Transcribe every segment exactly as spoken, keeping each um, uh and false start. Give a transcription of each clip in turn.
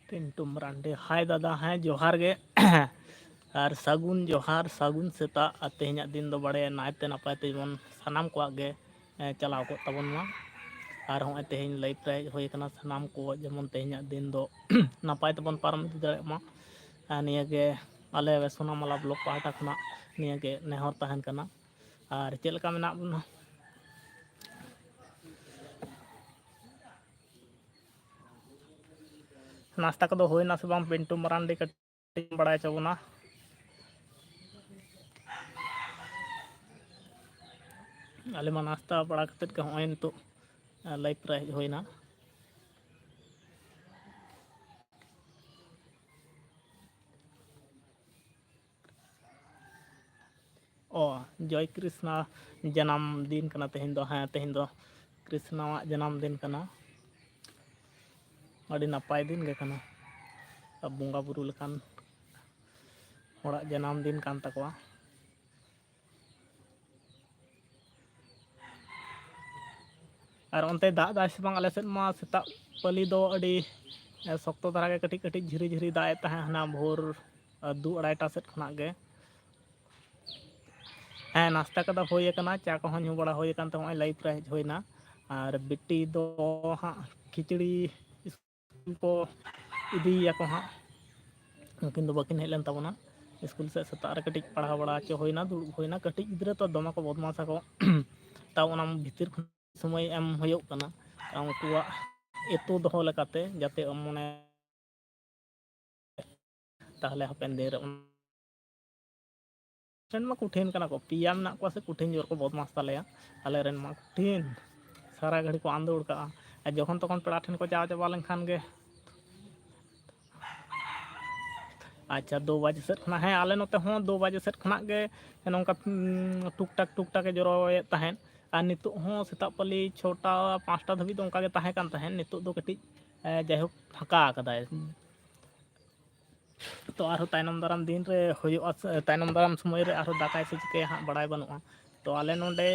ᱯᱤᱱᱴᱩ ᱢᱟᱨᱟᱱᱰᱤ, ᱦᱟᱭ ᱫᱟᱫᱟ, ᱦᱮᱸ ᱡᱚᱦᱟᱨ ᱜᱮ᱾ ᱟᱨ ᱥᱟᱹᱜᱩᱱ ᱡᱚᱦᱟᱨ, ᱥᱟᱹᱜᱩᱱ ᱥᱮᱛᱟᱜ᱾ ᱟᱨ ᱛᱮᱦᱮᱧᱟᱜ ᱫᱤᱱ ᱫᱚ ᱵᱟᱲᱮ ᱱᱟᱭᱛᱮ ᱱᱟᱯᱟᱭ ᱛᱮ ᱡᱮᱢᱚᱱ ᱥᱟᱱᱟᱢ ᱠᱚᱣᱟᱜ ᱜᱮ, ᱮ, ᱪᱟᱞᱟᱣ ᱠᱚᱜ ᱛᱟᱵᱚᱱ ᱢᱟ᱾ ᱟᱨ ᱦᱚᱸᱜᱼᱚᱭ ᱛᱮᱦᱮᱧ live ᱨᱮ ᱦᱮᱡ ᱦᱩᱭ ᱟᱠᱟᱱᱟ, ᱥᱟᱱᱟᱢ ᱠᱚ ᱡᱮᱢᱚᱱ ᱛᱮᱦᱮᱧᱟᱜ ᱫᱤᱱ ᱫᱚ ᱱᱟᱯᱟᱭ ᱛᱮᱵᱚᱱ ᱯᱟᱨᱚᱢ ᱤᱫᱤ ᱫᱟᱲᱮᱭᱟᱜ ᱢᱟ᱾ ᱟᱨ ᱱᱤᱭᱟᱹ ᱜᱮ ᱟᱞᱮ ᱥᱳᱱᱟᱢᱟᱞᱟ block ᱯᱟᱦᱴᱟ ᱠᱷᱚᱱᱟᱜ ᱱᱤᱭᱟᱹ ᱜᱮ ᱱᱮᱦᱚᱨ ᱛᱟᱦᱮᱱ ᱠᱟᱱᱟ᱾ ᱟᱨ ᱪᱮᱫ ᱞᱮᱠᱟ ᱢᱮᱱᱟᱜ ᱵᱚᱱᱟ? ᱱᱟᱥᱛᱟ ᱠᱚᱫᱚ ᱦᱩᱭᱱᱟ ᱥᱮ ᱵᱟᱝ? ᱯᱤᱱᱴᱩ ᱢᱟᱨᱟᱱᱰᱤ ᱠᱟᱹᱴᱤᱡ ᱵᱟᱲᱟᱭ ᱦᱚᱪᱚ ᱵᱚᱱᱟ᱾ ᱟᱞᱮ ᱢᱟ ᱱᱟᱥᱛᱟ ᱵᱟᱲᱟ ᱠᱟᱛᱮᱫ ᱜᱮ ᱦᱚᱸᱜᱼᱚᱭ ᱱᱤᱛᱚᱜ live ᱨᱮ ᱦᱮᱡ ᱦᱩᱭᱱᱟ᱾ ᱚ, ᱡᱚᱭ ᱠᱨᱤᱥᱱᱟ ᱡᱟᱱᱟᱢ ᱫᱤᱱ ᱠᱟᱱᱟ ᱛᱮᱦᱮᱧ ᱫᱚ᱾ ᱦᱮᱸ, ᱛᱮᱦᱮᱧ ᱫᱚ ᱠᱨᱤᱥᱱᱟᱣᱟᱜ ᱡᱟᱱᱟᱢ ᱫᱤᱱ ᱠᱟᱱᱟ᱾ ᱟᱹᱰᱤ ᱱᱟᱯᱟᱭ ᱫᱤᱱ ᱜᱮ ᱠᱟᱱᱟ᱾ ᱵᱚᱸᱜᱟ ᱵᱩᱨᱩ ᱞᱮᱠᱟᱱ ᱦᱚᱲᱟᱜ ᱡᱟᱱᱟᱢ ᱫᱤᱱ ᱠᱟᱱ ᱛᱟᱠᱚᱣᱟ᱾ ᱟᱨ ᱚᱱᱛᱮ ᱫᱟᱜ ᱫᱟᱭ ᱥᱮ ᱵᱟᱝ? ᱟᱞᱮ ᱥᱮᱫ ᱢᱟ ᱥᱮᱛᱟᱜ ᱯᱟᱹᱞᱤ ᱫᱚ ᱟᱹᱰᱤ, ᱮ, ᱥᱚᱠᱛᱚ ᱫᱷᱟᱨᱟ ᱜᱮ ᱠᱟᱹᱴᱤᱡ ᱠᱟᱹᱴᱤᱡ ᱡᱷᱤᱨᱤ ᱡᱷᱤᱨᱤ ᱫᱟᱜ ᱮᱫ ᱛᱟᱦᱮᱸᱫ, ᱦᱟᱱᱟ ᱵᱷᱳᱨ, ᱮ, ᱫᱩ ᱟᱲᱟᱭᱴᱟ ᱥᱮᱫ ᱠᱷᱚᱱᱟᱜ ᱜᱮ᱾ ᱦᱮᱸ, ᱱᱟᱥᱛᱟ ᱠᱚᱫᱚ ᱦᱩᱭ ᱟᱠᱟᱱᱟ, ᱪᱟ ᱠᱚᱦᱚᱸ ᱧᱩ ᱵᱟᱲᱟ ᱦᱩᱭ ᱟᱠᱟᱱ ᱛᱮ ᱱᱚᱜᱼᱚᱭ live ᱨᱮ ᱦᱮᱡ ᱦᱩᱭᱱᱟ᱾ ᱟᱨ ᱵᱤᱴᱤ ᱫᱚ ᱦᱟᱸᱜ ᱠᱷᱤᱪᱲᱤ ᱠᱚ ᱤᱫᱤᱭᱮᱭᱟ ᱠᱚ ᱦᱟᱸᱜ᱾ ᱩᱱᱠᱤᱱ ᱫᱚ ᱵᱟᱹᱠᱤᱱ ᱦᱮᱡ ᱞᱮᱱ ᱛᱟᱵᱚᱱᱟ᱾ ᱥᱠᱩᱞ ᱥᱮᱫ ᱥᱮᱛᱟᱜ ᱨᱮ ᱠᱟᱹᱴᱤᱡ ᱯᱟᱲᱦᱟᱣ ᱵᱟᱲᱟ ᱦᱚᱪᱚ ᱦᱩᱭᱱᱟ, ᱫᱩᱲᱩᱵ ᱦᱩᱭᱱᱟ᱾ ᱠᱟᱹᱴᱤᱡ ᱜᱤᱫᱽᱨᱟᱹ ᱛᱚ ᱫᱚᱢᱮ ᱠᱚ ᱵᱚᱫᱢᱟᱥᱟ ᱠᱚ᱾ ᱛᱟᱣ ᱚᱱᱟ ᱵᱷᱤᱛᱤᱨ ᱠᱷᱚᱱ ᱥᱚᱢᱚᱭ ᱮᱢ ᱦᱩᱭᱩᱜ ᱠᱟᱱᱟ ᱩᱱᱠᱩᱣᱟᱜ ᱮᱛᱚ ᱫᱚᱦᱚ ᱞᱮᱠᱟᱛᱮ, ᱡᱟᱛᱮ ᱢᱚᱱᱮ ᱛᱟᱦᱚᱞᱮ ᱦᱟᱯᱮᱱ ᱫᱤᱱ ᱨᱮ ᱨᱮᱱ ᱢᱟ ᱠᱚᱴᱷᱤᱱ ᱠᱟᱱᱟ ᱠᱚ, ᱯᱮᱭᱟ ᱢᱮᱱᱟᱜ ᱠᱚᱣᱟ ᱥᱮ ᱠᱚᱴᱷᱤᱱ ᱡᱳᱨ ᱠᱚ ᱵᱚᱫᱢᱟᱥ ᱛᱟᱞᱮᱭᱟ᱾ ᱟᱞᱮ ᱨᱮᱱ ᱢᱟ ᱠᱚᱴᱷᱤᱱ, ᱥᱟᱨᱟ ᱜᱷᱟᱹᱲᱤ ᱠᱚ ᱟᱸᱫᱳᱲ ᱠᱟᱜᱼᱟ᱾ ᱟᱨ ᱡᱚᱠᱷᱚᱱ ᱛᱚᱠᱷᱚᱱ ᱯᱮᱲᱟ ᱴᱷᱮᱱ ᱠᱚ ᱪᱟᱣ ᱪᱟᱵᱟ ᱞᱮᱱᱠᱷᱟᱱ ᱜᱮ, ᱟᱪᱪᱷᱟ, ᱫᱩ ᱵᱟᱡᱮ ᱥᱮᱫ ᱠᱷᱚᱱᱟᱜ, ᱦᱮᱸ, ᱟᱞᱮ ᱱᱚᱛᱮ ᱦᱚᱸ ᱫᱩ ᱵᱟᱡᱮ ᱥᱮᱫ ᱠᱷᱚᱱᱟᱜ ᱜᱮ ᱱᱚᱝᱠᱟ, ᱩᱸ, ᱴᱩᱠ ᱴᱟᱠ ᱴᱩᱠ ᱴᱟᱠ ᱮ ᱡᱚᱨᱚᱭᱮᱫ ᱛᱟᱦᱮᱸᱫ᱾ ᱟᱨ ᱱᱤᱛᱚᱜ ᱦᱚᱸ ᱥᱮᱛᱟᱜ ᱯᱟᱹᱞᱤ ᱪᱷᱚᱴᱟ, ᱯᱟᱸᱪᱴᱟ ᱫᱷᱟᱹᱵᱤᱡ ᱫᱚ ᱚᱱᱠᱟ ᱜᱮ ᱛᱟᱦᱮᱸ ᱠᱟᱱ ᱛᱟᱦᱮᱸᱫ᱾ ᱱᱤᱛᱚᱜ ᱫᱚ ᱠᱟᱹᱴᱤᱡ, ᱮ, ᱡᱟᱭᱦᱳᱠ, ᱯᱷᱟᱸᱠᱟ ᱟᱠᱟᱫᱟᱭ᱾ ᱛᱚ ᱟᱨᱦᱚᱸ ᱛᱟᱭᱱᱚᱢ ᱫᱟᱨᱟᱢ ᱫᱤᱱ ᱨᱮ ᱦᱩᱭᱩᱜᱼᱟ ᱥᱮ, ᱛᱟᱭᱱᱚᱢ ᱫᱟᱨᱟᱢ ᱥᱚᱢᱚᱭ ᱨᱮ ᱟᱨᱦᱚᱸ ᱫᱟᱜᱟᱭ ᱥᱮ ᱪᱤᱠᱟᱹᱭᱟ ᱦᱟᱸᱜ, ᱵᱟᱲᱟᱭ ᱵᱟᱹᱱᱩᱜᱼᱟ᱾ ᱛᱚ ᱟᱞᱮ ᱱᱚᱰᱮ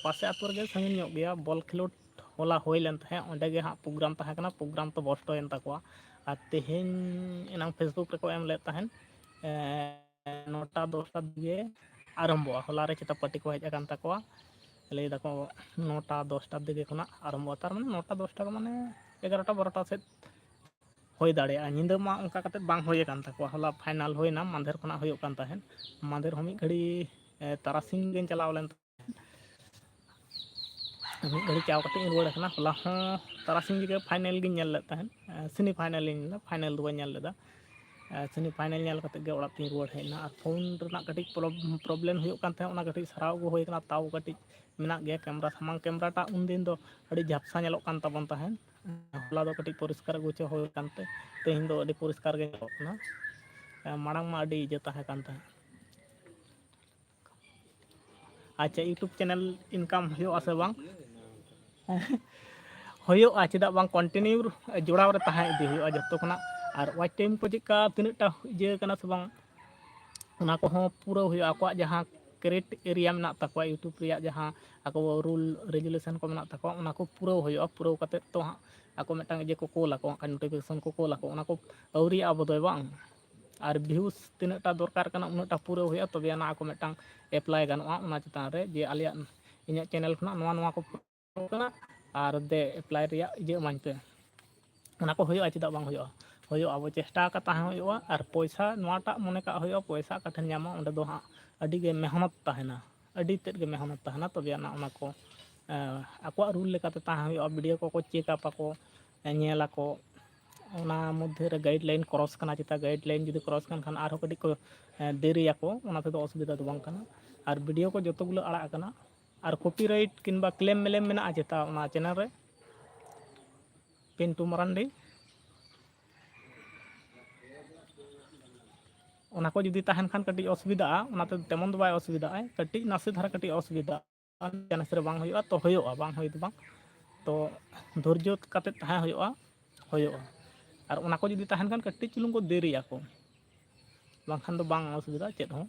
ᱯᱟᱥᱮ ᱟᱹᱛᱩ ᱨᱮᱜᱮ, ᱥᱟᱺᱜᱤᱧ ᱧᱚᱜ ᱜᱮᱭᱟ, ᱵᱚᱞ ᱠᱷᱮᱞᱳᱰ ᱦᱚᱞᱟ ᱦᱩᱭ ᱞᱮᱱ ᱛᱟᱦᱮᱸᱫ, ᱚᱸᱰᱮ ᱜᱮ ᱦᱟᱸᱜ ᱯᱨᱳᱜᱨᱟᱢ ᱛᱟᱦᱮᱸ ᱠᱟᱱᱟ, ᱯᱨᱳᱜᱨᱟᱢ ᱛᱚ ᱵᱚᱥᱴᱚᱭᱮᱱ ᱛᱟᱠᱚᱣᱟ᱾ ᱟᱨ ᱛᱮᱦᱮᱧ ᱮᱱᱟᱝ ᱯᱷᱮᱥᱵᱩᱠ ᱨᱮᱠᱚ ᱮᱢ ᱞᱮᱫ ᱛᱟᱦᱮᱸᱫ, ᱮᱸ, ᱱᱚᱴᱟ ᱫᱚᱥᱴᱟ ᱫᱤᱠᱮ ᱟᱨᱟᱢᱵᱷᱚᱜᱼᱟ᱾ ᱦᱚᱞᱟ ᱨᱮ ᱪᱮᱛᱟ ᱯᱟᱨᱴᱤ ᱠᱚ ᱦᱮᱡ ᱟᱠᱟᱱ ᱛᱟᱠᱚᱣᱟ, ᱞᱟᱹᱭ ᱫᱟᱠᱚ ᱱᱚᱴᱟ ᱫᱚᱥᱴᱟ ᱫᱤᱠᱮ ᱠᱷᱚᱱᱟᱜ ᱟᱨᱟᱢᱵᱷᱚᱜᱼᱟ᱾ ᱛᱟᱨ ᱢᱟᱱᱮ ᱱᱚᱴᱟ ᱫᱚᱥᱴᱟ ᱫᱚ ᱢᱟᱱᱮ ᱮᱜᱟᱨᱚᱴᱟ ᱵᱟᱨᱚᱴᱟ ᱥᱮᱫ ᱦᱩᱭ ᱫᱟᱲᱮᱭᱟᱜᱼᱟ᱾ ᱧᱤᱫᱟᱹ ᱢᱟ ᱚᱱᱠᱟ ᱠᱟᱛᱮᱫ ᱵᱟᱝ ᱦᱩᱭ ᱟᱠᱟᱱ ᱛᱟᱠᱚᱣᱟ᱾ ᱦᱚᱞᱟ ᱯᱷᱟᱭᱱᱟᱞ ᱦᱩᱭᱱᱟ, ᱢᱟᱫᱷᱮᱨ ᱠᱷᱚᱱᱟᱜ ᱦᱩᱭᱩᱜ ᱠᱟᱱ ᱛᱟᱦᱮᱸᱫ᱾ ᱢᱟᱫᱷᱮᱨ ᱦᱚᱸ ᱢᱤᱫ ᱜᱷᱟᱹᱲᱤ, ᱮ, ᱛᱟᱨᱟᱥᱤᱧ ᱜᱮᱧ ᱪᱟᱞᱟᱣ ᱞᱮᱱ ᱛᱟᱦᱮᱸᱫ᱾ ᱢᱤᱫ ᱜᱷᱟᱹᱲᱤ ᱪᱟᱣ ᱠᱟᱛᱮ ᱤᱧ ᱨᱩᱣᱟᱹᱲ ᱟᱠᱟᱱᱟ᱾ ᱦᱚᱞᱟ ᱦᱚᱸ ᱛᱟᱨᱟᱥᱤᱧ ᱜᱮ ᱯᱷᱟᱭᱱᱮᱞ ᱜᱤᱧ ᱧᱮᱞ ᱞᱮᱫ ᱛᱟᱦᱮᱸᱫ, ᱮ, ᱥᱮᱢᱤ ᱯᱷᱟᱭᱱᱮᱞ ᱤᱧ ᱧᱮᱞ ᱞᱮᱫᱟ, ᱯᱷᱟᱭᱱᱮᱞ ᱫᱚ ᱵᱟᱹᱧ ᱧᱮᱞ ᱞᱮᱫᱟ᱾ ᱮ, ᱥᱮᱢᱤ ᱯᱷᱟᱭᱱᱮᱞ ᱧᱮᱞ ᱠᱟᱛᱮ ᱜᱮ ᱚᱲᱟᱜ ᱛᱤᱧ ᱨᱩᱣᱟᱹᱲ ᱦᱮᱡ ᱮᱱᱟ᱾ ᱟᱨ ᱯᱷᱳᱱ ᱨᱮᱱᱟᱜ ᱠᱟᱹᱴᱤᱡ ᱯᱨᱚᱵ-, ᱯᱨᱚᱵᱞᱮᱢ ᱦᱩᱭᱩᱜ ᱠᱟᱱ ᱛᱟᱦᱮᱸᱫ, ᱚᱱᱟ ᱠᱟᱹᱴᱤᱡ ᱥᱟᱨᱟᱣ ᱟᱹᱜᱩ ᱦᱩᱭ ᱟᱠᱟᱱᱟ᱾ ᱛᱟᱣ ᱠᱟᱹᱴᱤᱡ ᱢᱮᱱᱟᱜ ᱜᱮᱭᱟ᱾ ᱠᱮᱢᱨᱟ, ᱥᱟᱢᱟᱝ ᱠᱮᱢᱨᱟᱴᱟᱜ ᱩᱱᱫᱤᱱ ᱫᱚ ᱟᱹᱰᱤ ᱡᱷᱟᱯᱥᱟ ᱧᱮᱞᱚᱜ ᱠᱟᱱ ᱛᱟᱵᱚᱱ ᱛᱟᱦᱮᱸᱫ, ᱦᱚᱞᱟ ᱫᱚ ᱠᱟᱹᱴᱤᱡ ᱯᱚᱨᱤᱥᱠᱟᱨ ᱜᱩᱪᱷᱟᱹᱣ ᱦᱩᱭ ᱟᱠᱟᱱᱛᱮ ᱛᱮᱦᱮᱧ ᱫᱚ ᱟᱹᱰᱤ ᱯᱚᱨᱤᱥᱠᱟᱨ ᱜᱮ ᱧᱮᱞᱚᱜ ᱠᱟᱱᱟ᱾ ᱮ, ᱢᱟᱲᱟᱝ ᱢᱟ ᱟᱹᱰᱤ ᱤᱭᱟᱹ ᱛᱟᱦᱮᱸ ᱠᱟᱱ ᱛᱟᱦᱮᱸᱫ᱾ ᱟᱪᱪᱷᱟ, YouTube ᱪᱮᱱᱮᱞ ᱤᱱᱠᱟᱢ ᱦᱩᱭᱩᱜᱼᱟ ᱥᱮ ᱵᱟᱝ? ᱦᱩᱭᱩᱜᱼᱟ, ᱪᱮᱫᱟᱜ ᱵᱟᱝ? ᱠᱚᱱᱴᱤᱱᱤᱭᱩ ᱡᱚᱲᱟᱣ ᱨᱮ ᱛᱟᱦᱮᱸ ᱤᱫᱤ ᱦᱩᱭᱩᱜᱼᱟ ᱡᱚᱛᱚ ᱠᱷᱚᱱᱟᱜ᱾ ᱟᱨ ᱣᱟᱪ ᱴᱟᱭᱤᱢ ᱠᱚ ᱪᱮᱫᱠᱟ, ᱛᱤᱱᱟᱹᱜ ᱴᱟ ᱤᱭᱟᱹ ᱠᱟᱱᱟ ᱥᱮ ᱵᱟᱝ, ᱚᱱᱟ ᱠᱚᱦᱚᱸ ᱯᱩᱨᱟᱹᱣ ᱦᱩᱭᱩᱜᱼᱟ᱾ ᱟᱠᱚᱣᱟᱜ ᱡᱟᱦᱟᱸ ᱠᱨᱟᱭᱴᱮᱨᱤᱭᱟ ᱢᱮᱱᱟᱜ ᱛᱟᱠᱚᱣᱟ, YouTube ᱨᱮᱭᱟᱜ ᱡᱟᱦᱟᱸ ᱟᱠᱚ ᱨᱩᱞ ᱨᱮᱜᱩᱞᱮᱥᱚᱱ ᱠᱚ ᱢᱮᱱᱟᱜ ᱛᱟᱠᱚᱣᱟ, ᱚᱱᱟ ᱠᱚ ᱯᱩᱨᱟᱹᱣ ᱦᱩᱭᱩᱜᱼᱟ᱾ ᱯᱩᱨᱟᱹᱣ ᱠᱟᱛᱮᱫ ᱛᱚ ᱦᱟᱸᱜ ᱟᱠᱚ ᱢᱤᱫᱴᱟᱝ ᱤᱭᱟᱹ ᱠᱚ ᱠᱳᱞ ᱟᱠᱚ, ᱦᱟᱸᱜ ᱠᱷᱟᱱ ᱱᱳᱴᱤᱯᱷᱤᱠᱮᱥᱚᱱ ᱠᱚ ᱠᱳᱞ ᱟᱠᱚ, ᱚᱱᱟ ᱠᱚ ᱟᱹᱣᱨᱤᱭᱟᱜᱼᱟ ᱵᱚᱫᱚᱭ ᱵᱟᱝ? ᱟᱨ ᱵᱷᱤᱭᱩᱥ ᱛᱤᱱᱟᱹᱜ ᱴᱟ ᱫᱚᱨᱠᱟᱨ ᱠᱟᱱᱟ, ᱩᱱᱟᱹᱜ ᱴᱟ ᱯᱩᱨᱟᱹᱣ ᱦᱩᱭᱩᱜᱼᱟ, ᱛᱚᱵᱮ ᱟᱱᱟ ᱟᱠᱚ ᱢᱤᱫᱴᱟᱝ ᱮᱯᱞᱟᱭ ᱜᱟᱱᱚᱜᱼᱟ ᱚᱱᱟ ᱪᱮᱛᱟᱱ ᱨᱮ, ᱡᱮ ᱟᱞᱮᱭᱟᱜ, ᱤᱧᱟᱹᱜ ᱪᱮᱱᱮᱞ ᱠᱷᱚᱱᱟᱜ ᱱᱚᱣᱟ ᱱᱚᱣᱟ ᱠᱚ ᱠᱟᱱᱟ ᱟᱨ ᱫᱮ ᱮᱯᱞᱟᱭ ᱨᱮᱭᱟᱜ ᱤᱭᱟᱹ ᱮᱢᱟᱹᱧ ᱯᱮ᱾ ᱚᱱᱟ ᱠᱚ ᱦᱩᱭᱩᱜᱼᱟ, ᱪᱮᱫᱟᱜ ᱵᱟᱝ ᱦᱩᱭᱩᱜᱼᱟ? ᱦᱩᱭᱩᱜᱼᱟ, ᱟᱵᱚ ᱪᱮᱥᱴᱟ ᱟᱠᱟ ᱛᱟᱦᱮᱸ ᱦᱩᱭᱩᱜᱼᱟ᱾ ᱟᱨ ᱯᱚᱭᱥᱟ ᱱᱚᱣᱟᱴᱟᱜ ᱢᱚᱱᱮ ᱠᱟᱜ ᱦᱩᱭᱩᱜᱼᱟ, ᱯᱚᱭᱥᱟ ᱚᱠᱟ ᱴᱷᱮᱱ ᱧᱟᱢᱚᱜᱼᱟ, ᱚᱸᱰᱮ ᱫᱚ ᱦᱟᱸᱜ ᱟᱹᱰᱤ ᱜᱮ ᱢᱮᱦᱱᱚᱛ ᱛᱟᱦᱮᱱᱟ, ᱟᱹᱰᱤ ᱛᱮᱫ ᱜᱮ ᱢᱮᱦᱱᱚᱛ ᱛᱟᱦᱮᱱᱟ, ᱛᱚᱵᱮ ᱟᱱᱟᱜ ᱚᱱᱟ ᱠᱚ, ᱮᱸ, ᱟᱠᱚᱣᱟᱜ ᱨᱩᱞ ᱞᱮᱠᱟᱛᱮ ᱛᱟᱦᱮᱸ ᱦᱩᱭᱩᱜᱼᱟ᱾ ᱵᱷᱤᱰᱤᱭᱳ ᱠᱚᱠᱚ ᱪᱮᱠ ᱟᱯ ᱟᱠᱚ, ᱧᱮᱞ ᱟᱠᱚ, ᱚᱱᱟ ᱢᱚᱫᱽᱫᱷᱮ ᱨᱮ ᱜᱟᱭᱤᱰ ᱞᱟᱭᱤᱱ ᱠᱨᱚᱥ ᱠᱟᱱᱟ, ᱪᱮᱛᱟ ᱜᱟᱭᱤᱰ ᱞᱟᱭᱤᱱ ᱡᱩᱫᱤ ᱠᱨᱚᱥ ᱠᱟᱱ ᱠᱷᱟᱱ ᱟᱨᱦᱚᱸ ᱠᱟᱹᱴᱤᱡ ᱠᱚ, ᱮᱸ, ᱫᱮᱨᱤᱭᱟᱠᱚ, ᱚᱱᱟ ᱛᱮᱫᱚ ᱚᱥᱩᱵᱤᱫᱷᱟ ᱫᱚ ᱵᱟᱝ ᱠᱟᱱᱟ᱾ ᱟᱨ ᱵᱷᱤᱰᱤᱭᱳ ᱠᱚ ᱡᱚᱛᱚ ᱜᱩᱞᱟᱹ ᱟᱲᱟᱜ ᱟᱠᱟᱱᱟ᱾ ᱟᱨ ᱠᱚᱯᱤᱨᱟᱭᱤᱴ ᱠᱤᱝᱵᱟ ᱠᱞᱮᱢ ᱢᱮᱞᱮᱢ ᱢᱮᱱᱟᱜᱼᱟ ᱪᱮᱛᱟ ᱚᱱᱟ ᱪᱮᱱᱮᱞ ᱨᱮ? ᱯᱤᱱᱴᱩ ᱢᱟᱨᱟᱱᱰᱤ᱾ ᱚᱱᱟ ᱠᱚ ᱡᱩᱫᱤ ᱛᱟᱦᱮᱱ ᱠᱷᱟᱱ ᱠᱟᱹᱴᱤᱡ ᱚᱥᱩᱵᱤᱫᱷᱟᱜᱼᱟ, ᱚᱱᱟᱛᱮ ᱛᱮᱢᱚᱱ ᱫᱚ ᱵᱟᱭ ᱚᱥᱩᱵᱤᱫᱷᱟᱜᱼᱟ, ᱠᱟᱹᱴᱤᱡ ᱱᱟᱥᱮ ᱫᱷᱟᱨᱟ ᱠᱟᱹᱴᱤᱡ ᱚᱥᱩᱵᱤᱫᱷᱟᱜᱼᱟ᱾ ᱪᱟᱱᱥ ᱨᱮ ᱵᱟᱝ ᱦᱩᱭᱩᱜᱼᱟ, ᱛᱚ ᱦᱩᱭᱩᱜᱼᱟ, ᱵᱟᱝ ᱦᱩᱭ ᱫᱚ ᱵᱟᱝ, ᱛᱚ ᱫᱷᱳᱨᱡᱚ ᱠᱟᱛᱮᱫ ᱛᱟᱦᱮᱸ ᱦᱩᱭᱩᱜᱼᱟ, ᱦᱩᱭᱩᱜᱼᱟ᱾ ᱟᱨ ᱚᱱᱟ ᱠᱚ ᱡᱩᱫᱤ ᱛᱟᱦᱮᱱ ᱠᱷᱟᱱ ᱠᱟᱹᱴᱤᱡ ᱪᱩᱞᱩᱝ ᱠᱚ ᱫᱮᱨᱤᱭᱟᱠᱚ, ᱵᱟᱝᱠᱷᱟᱱ ᱫᱚ ᱵᱟᱝ ᱚᱥᱩᱵᱤᱫᱷᱟ ᱪᱮᱫ ᱦᱚᱸ᱾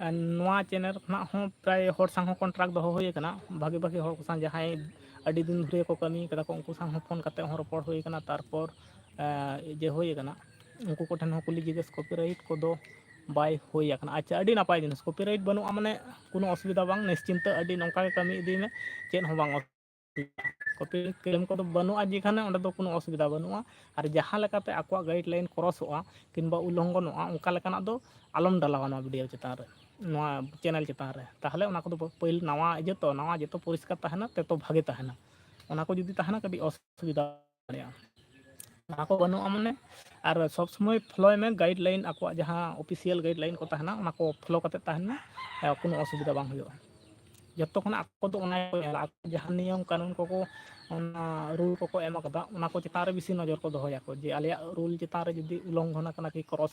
ᱟᱨ ᱱᱚᱣᱟ ᱪᱮᱱᱮᱞ ᱠᱷᱚᱱᱟᱜ ᱦᱚᱸ ᱯᱨᱟᱭ ᱦᱚᱲ ᱥᱟᱶ ᱦᱚᱸ ᱠᱚᱱᱴᱨᱟᱠᱴ ᱫᱚᱦᱚ ᱦᱩᱭ ᱟᱠᱟᱱᱟ, ᱵᱷᱟᱜᱤ ᱵᱷᱟᱜᱤ ᱦᱚᱲ ᱠᱚ ᱥᱟᱶ ᱡᱟᱦᱟᱸᱭ ᱟᱹᱰᱤ ᱫᱤᱱ ᱫᱷᱚᱨᱮ ᱠᱚ ᱠᱟᱹᱢᱤ ᱠᱟᱫᱟ ᱠᱚ, ᱩᱱᱠᱩ ᱥᱟᱶ ᱦᱚᱸ ᱯᱷᱳᱱ ᱠᱟᱛᱮ ᱦᱚᱸ ᱨᱚᱯᱚᱲ ᱦᱩᱭ ᱠᱟᱱᱟ᱾ ᱛᱟᱨᱯᱚᱨ ᱮ, ᱡᱮ ᱦᱩᱭ ᱠᱟᱱᱟ, ᱩᱱᱠᱩ ᱠᱚᱴᱷᱮᱱ ᱦᱚᱸ ᱠᱩᱞᱤ ᱡᱤᱜᱽᱜᱮᱥ, ᱠᱚᱯᱤᱨᱟᱭᱤᱴ ᱠᱚᱫᱚ ᱵᱟᱭ ᱦᱩᱭ ᱟᱠᱟᱱᱟ᱾ ᱟᱪᱪᱷᱟ, ᱟᱹᱰᱤ ᱱᱟᱯᱟᱭ ᱡᱤᱱᱤᱥ, ᱠᱚᱯᱤᱨᱟᱭᱤᱴ ᱵᱟᱹᱱᱩᱜᱼᱟ ᱢᱟᱱᱮ ᱠᱳᱱᱳ ᱚᱥᱩᱵᱤᱫᱷᱟ ᱵᱟᱝ, ᱱᱤᱥᱪᱤᱱᱛᱟᱹ ᱟᱹᱰᱤ ᱱᱚᱝᱠᱟ ᱜᱮ ᱠᱟᱹᱢᱤ ᱤᱫᱤᱭ ᱢᱮ, ᱪᱮᱫ ᱦᱚᱸ ᱵᱟᱝ ᱚᱥᱩᱵᱤᱫᱷᱟ᱾ ᱠᱚᱯᱤᱨᱟᱭᱤᱴ ᱠᱞᱮᱢ ᱠᱚᱫᱚ ᱵᱟᱹᱱᱩᱜᱼᱟ ᱡᱮᱠᱷᱟᱱᱮ, ᱚᱸᱰᱮ ᱫᱚ ᱠᱳᱱᱳ ᱚᱥᱩᱵᱤᱫᱷᱟ ᱵᱟᱹᱱᱩᱜᱼᱟ᱾ ᱟᱨ ᱡᱟᱦᱟᱸ ᱞᱮᱠᱟᱛᱮ ᱟᱠᱚᱣᱟᱜ ᱜᱟᱭᱤᱰ ᱞᱟᱭᱤᱱ ᱠᱨᱚᱥᱚᱜᱼᱟ ᱠᱤᱝᱵᱟ ᱩᱞᱞᱚᱝᱜᱷᱚᱱᱚᱜᱼᱟ, ᱚᱱᱠᱟ ᱞᱮᱠᱟᱱᱟᱜ ᱫᱚ ᱟᱞᱚᱢ ᱰᱟᱞᱟᱣᱟ ᱱᱚᱣᱟ ᱵᱷᱤᱰᱤᱭᱳ ᱪᱮᱛᱟᱱ ᱨᱮ, ᱱᱚᱣᱟ ᱪᱮᱱᱮᱞ ᱪᱮᱛᱟᱱ ᱨᱮ᱾ ᱛᱟᱦᱚᱞᱮ ᱚᱱᱟ ᱠᱚᱫᱚ ᱯᱟᱹᱦᱤᱞ ᱱᱟᱣᱟ ᱤᱭᱟᱹ ᱛᱚ, ᱱᱟᱣᱟ ᱡᱚᱛᱚ ᱯᱚᱨᱤᱥᱠᱟᱨ ᱛᱟᱦᱮᱱᱟ, ᱛᱮᱛᱚ ᱵᱷᱟᱜᱮ ᱛᱟᱦᱮᱱᱟ᱾ ᱚᱱᱟ ᱠᱚ ᱡᱩᱫᱤ ᱛᱟᱦᱮᱱᱟ, ᱠᱟᱹᱴᱤᱡ ᱚᱥᱩᱵᱤᱫᱷᱟ ᱫᱟᱲᱮᱭᱟᱜᱼᱟ᱾ ᱚᱱᱟ ᱠᱚ ᱵᱟᱹᱱᱩᱜᱼᱟ ᱢᱟᱱᱮ, ᱟᱨ ᱥᱚᱵᱽ ᱥᱚᱢᱚᱭ ᱯᱷᱚᱞᱳᱭ ᱢᱮ ᱜᱟᱭᱤᱰ ᱞᱟᱭᱤᱱ, ᱟᱠᱚᱣᱟᱜ ᱡᱟᱦᱟᱸ ᱚᱯᱷᱤᱥᱤᱭᱟᱞ ᱜᱟᱭᱤᱰ ᱞᱟᱭᱤᱱ ᱠᱚ ᱛᱟᱦᱮᱱᱟ, ᱚᱱᱟ ᱠᱚ ᱯᱷᱚᱞᱳ ᱠᱟᱛᱮ ᱛᱟᱦᱮᱱ ᱢᱮ, ᱮ, ᱠᱳᱱᱳ ᱚᱥᱩᱵᱤᱫᱷᱟ ᱵᱟᱝ ᱦᱩᱭᱩᱜᱼᱟ᱾ ᱡᱚᱛᱚ ᱠᱷᱚᱱᱟᱜ ᱟᱠᱚ ᱫᱚ ᱚᱱᱟ ᱜᱮᱠᱚ ᱧᱮᱞᱟ, ᱟᱠᱚ ᱡᱟᱦᱟᱸ ᱱᱤᱭᱚᱢ ᱠᱟᱹᱱᱩᱱ ᱠᱚᱠᱚ, ᱚᱱᱟ ᱨᱩᱞ ᱠᱚᱠᱚ ᱮᱢ ᱟᱠᱟᱫᱟ, ᱚᱱᱟ ᱠᱚ ᱪᱮᱛᱟᱱ ᱨᱮ ᱵᱮᱥᱤ ᱱᱚᱡᱚᱨ ᱠᱚ ᱫᱚᱦᱚᱭᱟᱠᱚ, ᱡᱮ ᱟᱞᱮᱭᱟᱜ ᱨᱩᱞ ᱪᱮᱛᱟᱱ ᱨᱮ ᱡᱩᱫᱤ ᱩᱞᱞᱚᱝᱜᱷᱚᱱ ᱟᱠᱟᱱᱟ ᱠᱤ ᱠᱨᱚᱥ,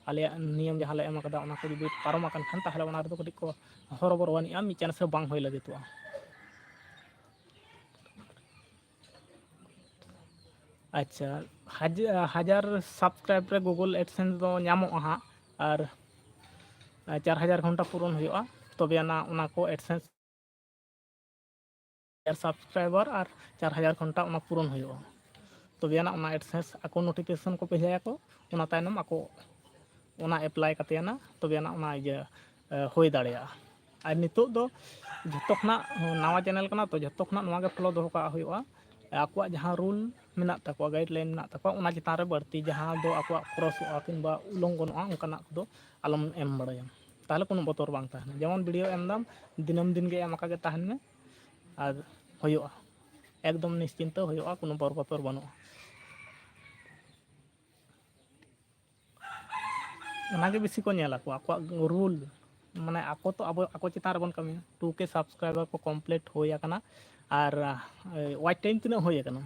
ᱟᱞᱮᱭᱟᱜ ᱱᱤᱭᱚᱢ ᱡᱟᱦᱟᱸ ᱞᱮ ᱮᱢ ᱟᱠᱟᱫᱟ, ᱚᱱᱟ ᱠᱚ ᱡᱩᱫᱤ ᱯᱟᱨᱚᱢ ᱟᱠᱟᱱ ᱠᱷᱟᱱ, ᱛᱟᱦᱚᱞᱮ ᱚᱱᱟ ᱨᱮᱫᱚ ᱠᱟᱹᱴᱤᱡ ᱠᱚ ᱦᱚᱨᱚᱵᱚᱨᱚ ᱟᱹᱱᱤᱡᱼᱟ, ᱢᱤᱫ ᱪᱟᱱᱥ ᱦᱚᱸ ᱵᱟᱝ ᱦᱩᱭ ᱞᱟᱹᱜᱤᱫᱚᱜᱼᱟ᱾ ᱟᱪᱪᱷᱟ, ᱦᱟᱡ-, ᱦᱟᱡᱟᱨ ᱥᱟᱵᱥᱠᱨᱟᱭᱤᱵ ᱨᱮ Google AdSense ᱫᱚ ᱧᱟᱢᱚᱜᱼᱟ ᱦᱟᱸᱜ, ᱟᱨ ᱪᱟᱨ ᱦᱟᱡᱟᱨ ᱜᱷᱚᱱᱴᱟ ᱯᱩᱨᱚᱱ ᱦᱩᱭᱩᱜᱼᱟ, ᱛᱚᱵᱮ ᱟᱱᱟᱜ ᱚᱱᱟ ᱠᱚ AdSense ᱦᱟᱡᱟᱨ ᱥᱟᱵᱥᱠᱨᱟᱭᱵᱟᱨ ᱟᱨ ᱪᱟᱨ ᱦᱟᱡᱟᱨ ᱜᱷᱚᱱᱴᱟ ᱚᱱᱟ ᱯᱩᱨᱚᱱ ᱦᱩᱭᱩᱜᱼᱟ᱾ ᱛᱚᱵᱮ ᱟᱱᱟᱜ ᱚᱱᱟ AdSense ᱟᱠᱚ ᱱᱳᱴᱤᱯᱷᱤᱠᱮᱥᱚᱱ ᱠᱚ ᱵᱷᱮᱡᱟᱭᱟᱠᱚ, ᱚᱱᱟ ᱛᱟᱭᱱᱚᱢ ᱟᱠᱚ ᱚᱱᱟ ᱮᱯᱞᱟᱭ ᱠᱟᱛᱮ ᱟᱱᱟᱜ ᱛᱚᱵᱮ ᱟᱱᱟᱜ ᱚᱱᱟ ᱤᱭᱟᱹ, ᱮ, ᱦᱩᱭ ᱫᱟᱲᱮᱭᱟᱜᱼᱟ᱾ ᱟᱨ ᱱᱤᱛᱚᱜ ᱫᱚ ᱡᱷᱚᱛᱚ ᱠᱷᱚᱱᱟᱜ ᱱᱟᱣᱟ ᱪᱮᱱᱮᱞ ᱠᱟᱱᱟ ᱛᱚ, ᱡᱷᱚᱛᱚ ᱠᱷᱚᱱᱟᱜ ᱱᱚᱣᱟ ᱜᱮ ᱯᱷᱚᱞᱳ ᱫᱚᱦᱚ ᱠᱟᱜ ᱦᱩᱭᱩᱜᱼᱟ᱾ ᱟᱠᱚᱣᱟᱜ ᱡᱟᱦᱟᱸ ᱨᱩᱞ ᱢᱮᱱᱟᱜ ᱛᱟᱠᱚᱣᱟ, ᱜᱟᱭᱤᱰ ᱞᱟᱭᱤᱱ ᱢᱮᱱᱟᱜ ᱛᱟᱠᱚᱣᱟ, ᱚᱱᱟ ᱪᱮᱛᱟᱱ ᱨᱮ ᱵᱟᱹᱲᱛᱤ ᱡᱟᱦᱟᱸ ᱫᱚ ᱟᱠᱚᱣᱟᱜ ᱠᱨᱚᱥᱚᱜᱼᱟ ᱠᱤᱝᱵᱟ ᱩᱞᱞᱚᱝᱜᱷᱚᱱᱚᱜᱼᱟ, ᱚᱱᱠᱟᱱᱟᱜ ᱠᱚᱫᱚ ᱟᱞᱚᱢ ᱮᱢ ᱵᱟᱲᱟᱭᱟ᱾ ᱛᱟᱦᱚᱞᱮ ᱠᱳᱱᱳ ᱵᱚᱛᱚᱨ ᱵᱟᱝ ᱛᱟᱦᱮᱱᱟ᱾ ᱡᱮᱢᱚᱱ ᱵᱷᱤᱰᱤᱭᱳ ᱮᱢ ᱫᱟᱢ, ᱫᱤᱱᱟᱹᱢ ᱫᱤᱱ ᱜᱮ ᱮᱢ ᱟᱠᱟ ᱜᱮ ᱛᱟᱦᱮᱱ ᱢᱮ, ᱟᱨ ᱦᱩᱭᱩᱜᱼᱟ, ᱮᱠᱫᱚᱢ ᱱᱤᱥᱪᱤᱱᱛᱟᱹ ᱦᱩᱭᱩᱜᱼᱟ, ᱠᱳᱱᱳ ᱵᱚᱨ ᱵᱚᱛᱚᱨ ᱵᱟᱹᱱᱩᱜᱼᱟ᱾ ᱚᱱᱟᱜᱮ ᱵᱮᱥᱤ ᱠᱚ ᱧᱮᱞ ᱟᱠᱚ, ᱟᱠᱚᱣᱟᱜ ᱨᱩᱞ, ᱢᱟᱱᱮ ᱟᱠᱚ ᱛᱚ ᱟᱵᱚ, ᱟᱠᱚ ᱪᱮᱛᱟᱱ ᱨᱮᱵᱚᱱ ᱠᱟᱹᱢᱤᱭᱟ᱾ ᱴᱩ ᱠᱮ ᱥᱟᱵᱥᱠᱨᱟᱭᱵᱟᱨ ᱠᱚ ᱠᱚᱢᱯᱞᱤᱴ ᱦᱩᱭ ᱟᱠᱟᱱᱟ, ᱟᱨ ᱣᱟᱪ ᱴᱟᱭᱤᱢ ᱛᱤᱱᱟᱹᱜ ᱦᱩᱭ ᱟᱠᱟᱱᱟ?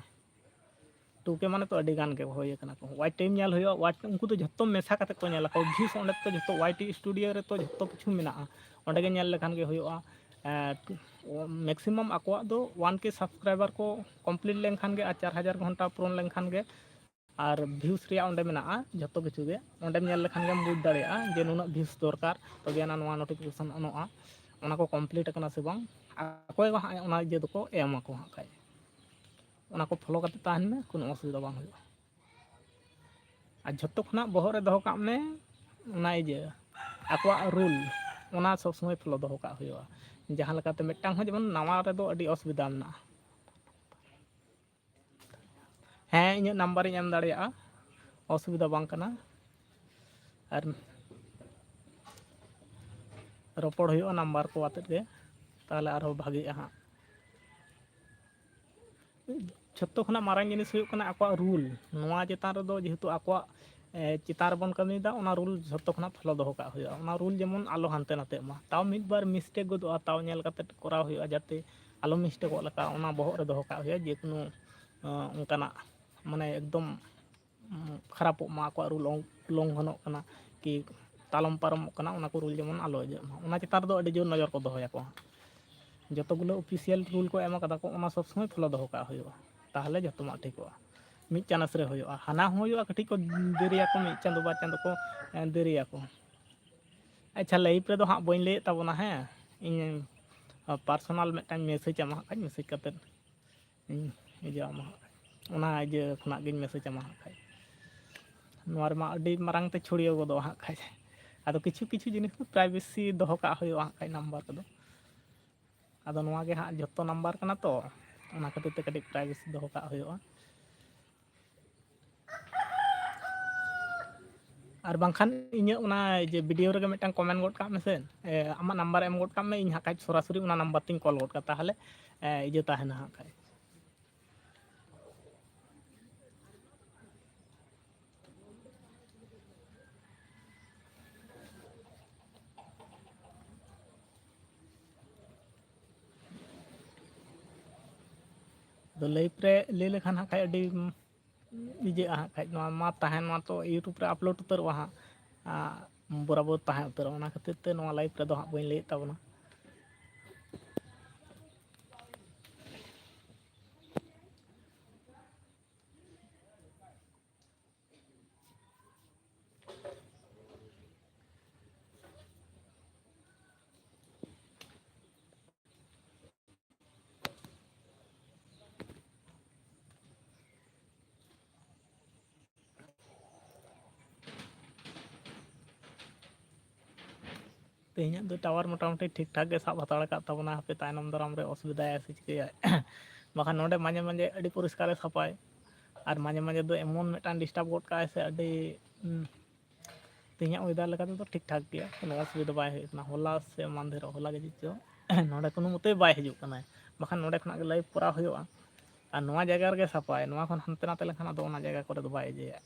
ᱴᱩ ᱠᱮ ᱢᱟᱱᱮ ᱛᱚ ᱟᱹᱰᱤ ᱜᱟᱱ ᱜᱮ ᱦᱩᱭ ᱟᱠᱟᱱᱟ ᱠᱚ᱾ ᱣᱟᱪ ᱴᱟᱭᱤᱢ ᱧᱮᱞ ᱦᱩᱭᱩᱜᱼᱟ, ᱣᱟᱪ, ᱩᱱᱠᱩ ᱫᱚ ᱡᱷᱚᱛᱚ ᱢᱮᱥᱟ ᱠᱟᱛᱮ ᱠᱚ ᱧᱮᱞ ᱟᱠᱚ᱾ ᱵᱷᱤᱭᱩᱥ ᱚᱸᱰᱮ ᱛᱚ ᱡᱷᱚᱛᱚ ᱣᱟᱭ ᱴᱤ ᱥᱴᱩᱰᱤᱭᱳ ᱨᱮ ᱛᱚ ᱡᱷᱚᱛᱚ ᱠᱤᱪᱷᱩ ᱢᱮᱱᱟᱜᱼᱟ, ᱚᱸᱰᱮ ᱜᱮ ᱧᱮᱞ ᱞᱮᱠᱷᱟᱱ ᱜᱮ ᱦᱩᱭᱩᱜᱼᱟ᱾ ᱢᱮᱠᱥᱤᱢᱟᱢ ᱟᱠᱚᱣᱟᱜ ᱫᱚ ᱳᱣᱟᱱ ᱠᱮ ᱥᱟᱵᱥᱠᱨᱟᱭᱵᱟᱨ ᱠᱚ ᱠᱚᱢᱯᱞᱤᱴ ᱞᱮᱱᱠᱷᱟᱱ ᱜᱮ ᱟᱨ ᱪᱟᱨ ᱦᱟᱡᱟᱨ ᱜᱷᱚᱱᱴᱟ ᱯᱩᱨᱚᱱ ᱞᱮᱱᱠᱷᱟᱱ ᱜᱮ, ᱟᱨ ᱵᱷᱤᱭᱩᱥ ᱨᱮᱭᱟᱜ ᱚᱸᱰᱮ ᱢᱮᱱᱟᱜᱼᱟ ᱡᱷᱚᱛᱚ ᱠᱤᱪᱷᱩ ᱜᱮ, ᱚᱸᱰᱮᱢ ᱧᱮᱞ ᱞᱮᱠᱷᱟᱱ ᱜᱮᱢ ᱵᱩᱡᱽ ᱫᱟᱲᱮᱭᱟᱜᱼᱟ ᱡᱮ ᱱᱩᱱᱟᱹᱜ ᱵᱷᱤᱭᱩᱥ ᱫᱚᱨᱠᱟᱨ, ᱛᱚᱵᱮ ᱟᱱᱟᱜ ᱱᱚᱣᱟ ᱱᱳᱴᱤᱯᱷᱤᱠᱮᱥᱚᱱ ᱚᱱᱚᱜᱼᱟ, ᱚᱱᱟ ᱠᱚ ᱠᱚᱢᱯᱞᱤᱴ ᱟᱠᱟᱱᱟ ᱥᱮ ᱵᱟᱝ᱾ ᱚᱠᱚᱭ ᱠᱚ ᱦᱟᱸᱜ ᱚᱱᱟ ᱤᱭᱟᱹ ᱫᱚᱠᱚ ᱮᱢ ᱟᱠᱚ ᱦᱟᱸᱜ ᱠᱷᱟᱡ᱾ ᱚᱱᱟ ᱠᱚ ᱯᱷᱚᱞᱳ ᱠᱟᱛᱮ ᱛᱟᱦᱮᱱ ᱢᱮ, ᱠᱳᱱᱳ ᱚᱥᱩᱵᱤᱫᱷᱟ ᱵᱟᱝ ᱦᱩᱭᱩᱜᱼᱟ᱾ ᱟᱨ ᱡᱷᱚᱛᱚ ᱠᱷᱚᱱᱟᱜ ᱵᱚᱦᱚᱜ ᱨᱮ ᱫᱚᱦᱚ ᱠᱟᱜ ᱢᱮ ᱚᱱᱟ ᱤᱭᱟᱹ, ᱟᱠᱚᱣᱟᱜ ᱨᱩᱞ, ᱚᱱᱟ ᱥᱚᱵᱽ ᱥᱚᱢᱚᱭ ᱯᱷᱚᱞᱳ ᱫᱚᱦᱚ ᱠᱟᱜ ᱦᱩᱭᱩᱜᱼᱟ᱾ ᱡᱟᱦᱟᱸ ᱞᱮᱠᱟᱛᱮ ᱢᱤᱫᱴᱟᱝ ᱦᱚᱸ ᱡᱮᱢᱚᱱ ᱱᱟᱣᱟ ᱨᱮᱫᱚ ᱟᱹᱰᱤ ᱚᱥᱩᱵᱤᱫᱷᱟ ᱢᱮᱱᱟᱜᱼᱟ᱾ ᱦᱮᱸ, ᱤᱧᱟᱹᱜ ᱱᱟᱢᱵᱟᱨᱤᱧ ᱮᱢ ᱫᱟᱲᱮᱭᱟᱜᱼᱟ, ᱚᱥᱩᱵᱤᱫᱷᱟ ᱵᱟᱝ ᱠᱟᱱᱟ᱾ ᱟᱨ ᱨᱚᱯᱚᱲ ᱦᱩᱭᱩᱜᱼᱟ ᱱᱟᱢᱵᱟᱨ ᱠᱚ ᱟᱛᱮᱫ ᱜᱮ, ᱛᱟᱦᱚᱞᱮ ᱟᱨᱦᱚᱸ ᱵᱷᱟᱜᱮᱜᱼᱟ ᱦᱟᱸᱜ᱾ ᱡᱷᱚᱛᱚ ᱠᱷᱚᱱᱟᱜ ᱢᱟᱨᱟᱝ ᱡᱤᱱᱤᱥ ᱦᱩᱭᱩᱜ ᱠᱟᱱᱟ ᱟᱠᱚᱣᱟᱜ ᱨᱩᱞ᱾ ᱱᱚᱣᱟ ᱪᱮᱛᱟᱱ ᱨᱮᱫᱚ ᱡᱮᱦᱮᱛᱩ ᱟᱠᱚᱣᱟᱜ, ᱮ, ᱪᱮᱛᱟᱱ ᱨᱮᱵᱚᱱ ᱠᱟᱹᱢᱤᱭᱮᱫᱟ, ᱚᱱᱟ ᱨᱩᱞ ᱡᱷᱚᱛᱚ ᱠᱷᱚᱱᱟᱜ ᱯᱷᱚᱞᱳ ᱫᱚᱦᱚ ᱠᱟᱜ ᱦᱩᱭᱩᱜᱼᱟ᱾ ᱚᱱᱟ ᱨᱩᱞ ᱡᱮᱢᱚᱱ ᱟᱞᱚ ᱦᱟᱱᱛᱮ ᱱᱟᱛᱮᱜ ᱢᱟ᱾ ᱛᱟᱣ ᱢᱤᱫ ᱵᱟᱨ ᱢᱤᱥᱴᱮᱠ ᱜᱚᱫᱚᱜᱼᱟ, ᱛᱟᱣ ᱧᱮᱞ ᱠᱟᱛᱮᱫ ᱠᱚᱨᱟᱣ ᱦᱩᱭᱩᱜᱼᱟ, ᱡᱟᱛᱮ ᱟᱞᱚ ᱢᱤᱥᱴᱮᱠᱚᱜ ᱞᱮᱠᱟ ᱚᱱᱟ ᱵᱚᱦᱚᱜ ᱨᱮ ᱫᱚᱦᱚ ᱠᱟᱜ ᱦᱩᱭᱩᱜᱼᱟ᱾ ᱡᱮ ᱠᱳᱱᱳ, ᱮ, ᱚᱱᱠᱟᱱᱟᱜ ᱢᱟᱱᱮ ᱮᱠᱫᱚᱢ ᱩᱸ, ᱠᱷᱟᱨᱟᱯᱚᱜ ᱢᱟ, ᱟᱠᱚᱣᱟᱜ ᱨᱩᱞ ᱞᱚᱝ-, ᱞᱚᱝᱜᱷᱚᱱᱚᱜ ᱠᱟᱱᱟ ᱠᱤ ᱛᱟᱞᱚᱢ ᱯᱟᱨᱚᱢᱚᱜ ᱠᱟᱱᱟ, ᱚᱱᱟ ᱠᱚ ᱨᱩᱞ ᱡᱮᱢᱚᱱ ᱟᱞᱚ ᱤᱭᱟᱹᱜ ᱢᱟ, ᱚᱱᱟ ᱪᱮᱛᱟᱱ ᱨᱮᱫᱚ ᱟᱹᱰᱤ ᱡᱳᱨ ᱱᱚᱡᱚᱨ ᱠᱚ ᱫᱚᱦᱚᱭᱟᱠᱚ᱾ ᱡᱚᱛᱚ ᱜᱩᱞᱳ ᱚᱯᱷᱤᱥᱤᱭᱟᱞ ᱨᱩᱞ ᱠᱚ ᱮᱢ ᱠᱟᱫᱟ ᱠᱚ, ᱚᱱᱟ ᱥᱚᱵᱽ ᱥᱚᱢᱚᱭ ᱯᱷᱚᱞᱳ ᱫᱚᱦᱚ ᱠᱟᱜ ᱦᱩᱭᱩᱜᱼᱟ, ᱛᱟᱦᱚᱞᱮ ᱡᱚᱛᱚᱣᱟᱜ ᱴᱷᱤᱠᱚᱜᱼᱟ᱾ ᱢᱤᱫ ᱪᱟᱱᱥ ᱨᱮ ᱦᱩᱭᱩᱜᱼᱟ, ᱦᱟᱱᱟ ᱦᱚᱸ ᱦᱩᱭᱩᱜᱼᱟ, ᱠᱟᱹᱴᱤᱡ ᱠᱚ ᱫᱮᱨᱤᱭᱟᱠᱚ, ᱢᱤᱫ ᱪᱟᱸᱫᱳ ᱵᱟᱨ ᱪᱟᱸᱫᱳ ᱠᱚ, ᱮ, ᱫᱮᱨᱤᱭᱟᱠᱚ᱾ ᱟᱪᱪᱷᱟ, ᱞᱟᱭᱤᱵᱷ ᱨᱮᱫᱚ ᱦᱟᱸᱜ ᱵᱟᱹᱧ ᱞᱟᱹᱭᱮᱫ ᱛᱟᱵᱚᱱᱟ, ᱦᱮᱸ, ᱤᱧ ᱯᱟᱨᱥᱚᱱᱟᱞ ᱢᱤᱫᱴᱟᱝ ᱢᱮᱥᱮᱡᱽ ᱟᱢᱟ ᱦᱟᱸᱜ ᱠᱷᱟᱡ, ᱢᱮᱥᱮᱡᱽ ᱠᱟᱛᱮᱫ ᱤᱧ ᱤᱭᱟᱹ ᱟᱢᱟ ᱦᱟᱸᱜ, ᱚᱱᱟ ᱤᱭᱟᱹ ᱠᱷᱚᱱᱟᱜ ᱜᱤᱧ ᱢᱮᱥᱮᱡᱽ ᱟᱢᱟ ᱦᱟᱸᱜ ᱠᱷᱟᱡ᱾ ᱱᱚᱣᱟ ᱨᱮᱢᱟ ᱟᱹᱰᱤ ᱢᱟᱨᱟᱝ ᱛᱮ ᱪᱷᱩᱲᱭᱟᱹᱣ ᱜᱚᱫᱚᱜᱼᱟ ᱦᱟᱸᱜ ᱠᱷᱟᱡ᱾ ᱟᱫᱚ ᱠᱤᱪᱷᱩ ᱠᱤᱪᱷᱩ ᱡᱤᱱᱤᱥ ᱫᱚ ᱯᱨᱟᱭᱵᱷᱮᱥᱤ ᱫᱚᱦᱚ ᱠᱟᱜ ᱦᱩᱭᱩᱜᱼᱟ ᱦᱟᱸᱜ ᱠᱷᱟᱡ, ᱱᱟᱢᱵᱟᱨ ᱠᱚᱫᱚ᱾ ᱟᱫᱚ ᱱᱚᱣᱟ ᱜᱮ ᱦᱟᱸᱜ ᱡᱷᱚᱛᱚ ᱱᱟᱢᱵᱟᱨ ᱠᱟᱱᱟ ᱛᱚ, ᱚᱱᱟ ᱠᱷᱟᱹᱛᱤᱨ ᱛᱮ ᱠᱟᱹᱴᱤᱡ ᱯᱨᱟᱭᱵᱷᱮᱥᱤ ᱫᱚᱦᱚ ᱠᱟᱜ ᱦᱩᱭᱩᱜᱼᱟ᱾ ᱟᱨ ᱵᱟᱝᱠᱷᱟᱱ ᱤᱧᱟᱹᱜ ᱚᱱᱟ ᱡᱮ ᱵᱷᱤᱰᱤᱭᱳ ᱨᱮᱜᱮ ᱢᱤᱫᱴᱟᱝ ᱠᱚᱢᱮᱱᱴ ᱜᱚᱫ ᱠᱟᱜ ᱢᱮᱥᱮ, ᱮ, ᱟᱢᱟᱜ ᱱᱟᱢᱵᱟᱨ ᱮᱢ ᱜᱚᱫ ᱠᱟᱜ ᱢᱮ, ᱤᱧ ᱦᱟᱸᱜ ᱠᱷᱟᱡ ᱥᱚᱨᱟᱥᱚᱨᱤ ᱚᱱᱟ ᱱᱟᱢᱵᱟᱨ ᱛᱤᱧ ᱠᱚᱞ ᱜᱚᱫ ᱠᱟᱜᱼᱟ, ᱛᱟᱦᱚᱞᱮ, ᱮ, ᱤᱭᱟᱹ ᱛᱟᱦᱮᱱᱟ ᱦᱟᱸᱜ ᱠᱷᱟᱡ᱾ ᱟᱫᱚ ᱞᱟᱭᱤᱵᱷ ᱨᱮ ᱞᱟᱹᱭ ᱞᱮᱠᱷᱟᱱ ᱦᱟᱸᱜ ᱠᱷᱟᱡ ᱟᱹᱰᱤ ᱤᱭᱟᱹᱜᱼᱟ ᱦᱟᱸᱜ ᱠᱷᱟᱡ, ᱱᱚᱣᱟ ᱢᱟ ᱛᱟᱦᱮᱱ ᱢᱟ ᱛᱚ YouTube ᱨᱮ ᱟᱯᱞᱳᱰ ᱩᱛᱟᱹᱨᱚᱜᱼᱟ ᱦᱟᱸᱜ, ᱟ, ᱵᱚᱨᱟᱵᱚᱨ ᱛᱟᱦᱮᱸ ᱩᱛᱟᱹᱨᱚᱜᱼᱟ, ᱚᱱᱟ ᱠᱷᱟᱹᱛᱤᱨ ᱛᱮ ᱱᱚᱣᱟ ᱞᱟᱭᱤᱵᱷ ᱨᱮᱫᱚ ᱦᱟᱸᱜ ᱵᱟᱹᱧ ᱞᱟᱹᱭᱮᱫ ᱛᱟᱵᱚᱱᱟ᱾ ᱛᱮᱦᱮᱧᱟᱜ ᱫᱚ ᱴᱟᱣᱟᱨ ᱢᱚᱴᱟᱢᱩᱴᱤ ᱴᱷᱤᱠ ᱴᱷᱟᱠ ᱜᱮ ᱥᱟᱵ ᱦᱟᱛᱟᱲ ᱟᱠᱟᱫ ᱛᱟᱵᱚᱱᱟ, ᱦᱟᱯᱮ ᱛᱟᱭᱱᱚᱢ ᱫᱟᱨᱟᱢ ᱨᱮ ᱚᱥᱩᱵᱤᱫᱷᱟᱭᱟ ᱥᱮ ᱪᱤᱠᱟᱹᱭᱟ᱾ ᱵᱟᱠᱷᱟᱱ ᱱᱚᱰᱮ ᱢᱟᱡᱷᱮ ᱢᱟᱡᱷᱮ ᱟᱹᱰᱤ ᱯᱚᱨᱤᱥᱠᱟᱨᱮ ᱥᱟᱯᱷᱟᱭ, ᱟᱨ ᱢᱟᱡᱷᱮ ᱢᱟᱡᱷᱮ ᱫᱚ ᱮᱢᱚᱱ ᱢᱤᱫᱴᱟᱝ ᱰᱤᱥᱴᱟᱵᱽ ᱜᱚᱫ ᱠᱟᱜᱼᱟᱭ ᱥᱮ ᱟᱹᱰᱤ, ᱩᱸ, ᱛᱮᱦᱮᱧᱟᱜ ᱚᱭᱮᱫᱟᱨ ᱞᱮᱠᱟ ᱛᱮᱫᱚ ᱴᱷᱤᱠ ᱴᱷᱟᱠ ᱜᱮᱭᱟ, ᱠᱳᱱᱳ ᱚᱥᱩᱵᱤᱫᱷᱟ ᱵᱟᱭ ᱦᱩᱭᱩᱜ ᱠᱟᱱᱟ᱾ ᱦᱚᱞᱟ ᱥᱮ ᱢᱟᱫᱷᱮᱨ ᱦᱚᱞᱟ ᱜᱮ ᱪᱮᱫ ᱪᱚ ᱱᱚᱰᱮ ᱠᱳᱱᱳ ᱢᱚᱛᱮ ᱵᱟᱭ ᱦᱤᱡᱩᱜ ᱠᱟᱱᱟᱭ, ᱵᱟᱠᱷᱟᱱ ᱱᱚᱰᱮ ᱠᱷᱚᱱᱟᱜ ᱜᱮ ᱞᱟᱭᱤᱵᱷ ᱠᱚᱨᱟᱣ ᱦᱩᱭᱩᱜᱼᱟ᱾ ᱟᱨ ᱱᱚᱣᱟ ᱡᱟᱭᱜᱟ ᱨᱮᱜᱮ ᱥᱟᱯᱷᱟᱭ, ᱱᱚᱣᱟ ᱠᱷᱚᱱ ᱦᱟᱱᱛᱮ ᱱᱟᱛᱮ ᱞᱮᱱᱠᱷᱟᱱ ᱟᱫᱚ ᱚᱱᱟ ᱡᱟᱭᱜᱟ ᱠᱚᱨᱮ ᱫᱚ ᱵᱟᱭ ᱤᱭᱟᱹᱭᱟ᱾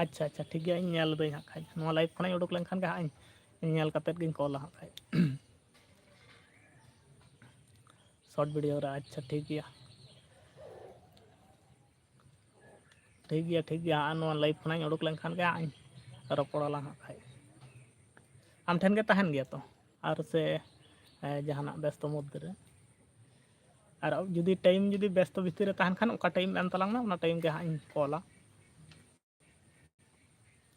ᱟᱪᱪᱷᱟ, ᱟᱪᱪᱷᱟ, ᱴᱷᱤᱠ ᱜᱮᱭᱟ, ᱤᱧ ᱧᱮᱞ ᱞᱮᱫᱟᱹᱧ ᱦᱟᱸᱜ ᱠᱷᱟᱡ᱾ ᱱᱚᱣᱟ ᱞᱟᱭᱤᱵᱷ ᱠᱷᱚᱱᱟᱜ ᱤᱧ ᱩᱰᱩᱠ ᱞᱮᱱᱠᱷᱟᱱ ᱜᱮ ᱦᱟᱸᱜ ᱤᱧ ᱧᱮᱞ ᱠᱟᱛᱮᱫ ᱜᱤᱧ ᱠᱚᱞᱟ ᱦᱟᱸᱜ ᱠᱷᱟᱡ᱾ ᱥᱚᱨᱴ ᱵᱷᱤᱰᱤᱭᱳ ᱨᱮ, ᱟᱪᱪᱷᱟ, ᱴᱷᱤᱠ ᱜᱮᱭᱟ᱾ ᱴᱷᱤᱠ ᱜᱮᱭᱟ, ᱴᱷᱤᱠ ᱜᱮᱭᱟ, ᱟᱨ ᱱᱚᱣᱟ ᱞᱟᱭᱤᱵᱷ ᱠᱷᱚᱱᱟᱜ ᱤᱧ ᱩᱰᱩᱠ ᱞᱮᱱᱠᱷᱟᱱ ᱜᱮ ᱦᱟᱸᱜ ᱤᱧ ᱨᱚᱯᱚᱲ ᱟᱞᱟᱝ ᱦᱟᱸᱜ ᱠᱷᱟᱡ᱾ ᱟᱢ ᱴᱷᱮᱱ ᱜᱮ ᱛᱟᱦᱮᱱ ᱜᱮᱭᱟ ᱛᱚ, ᱟᱨ ᱥᱮ, ᱮ, ᱡᱟᱦᱟᱱᱟᱜ ᱵᱮᱥᱛᱚ ᱢᱚᱫᱽᱫᱷᱮ ᱨᱮ? ᱟᱨ ᱡᱩᱫᱤ ᱴᱟᱭᱤᱢ ᱡᱩᱫᱤ ᱵᱮᱥᱛᱚ ᱵᱷᱤᱛᱤᱨ ᱨᱮ ᱛᱟᱦᱮᱱ ᱠᱷᱟᱱ, ᱚᱠᱟ ᱴᱟᱭᱤᱢ ᱮᱢ ᱛᱟᱞᱟᱝ ᱢᱮ, ᱚᱱᱟ ᱴᱟᱭᱤᱢ ᱜᱮ ᱦᱟᱸᱜ ᱤᱧ ᱠᱚᱞᱟ᱾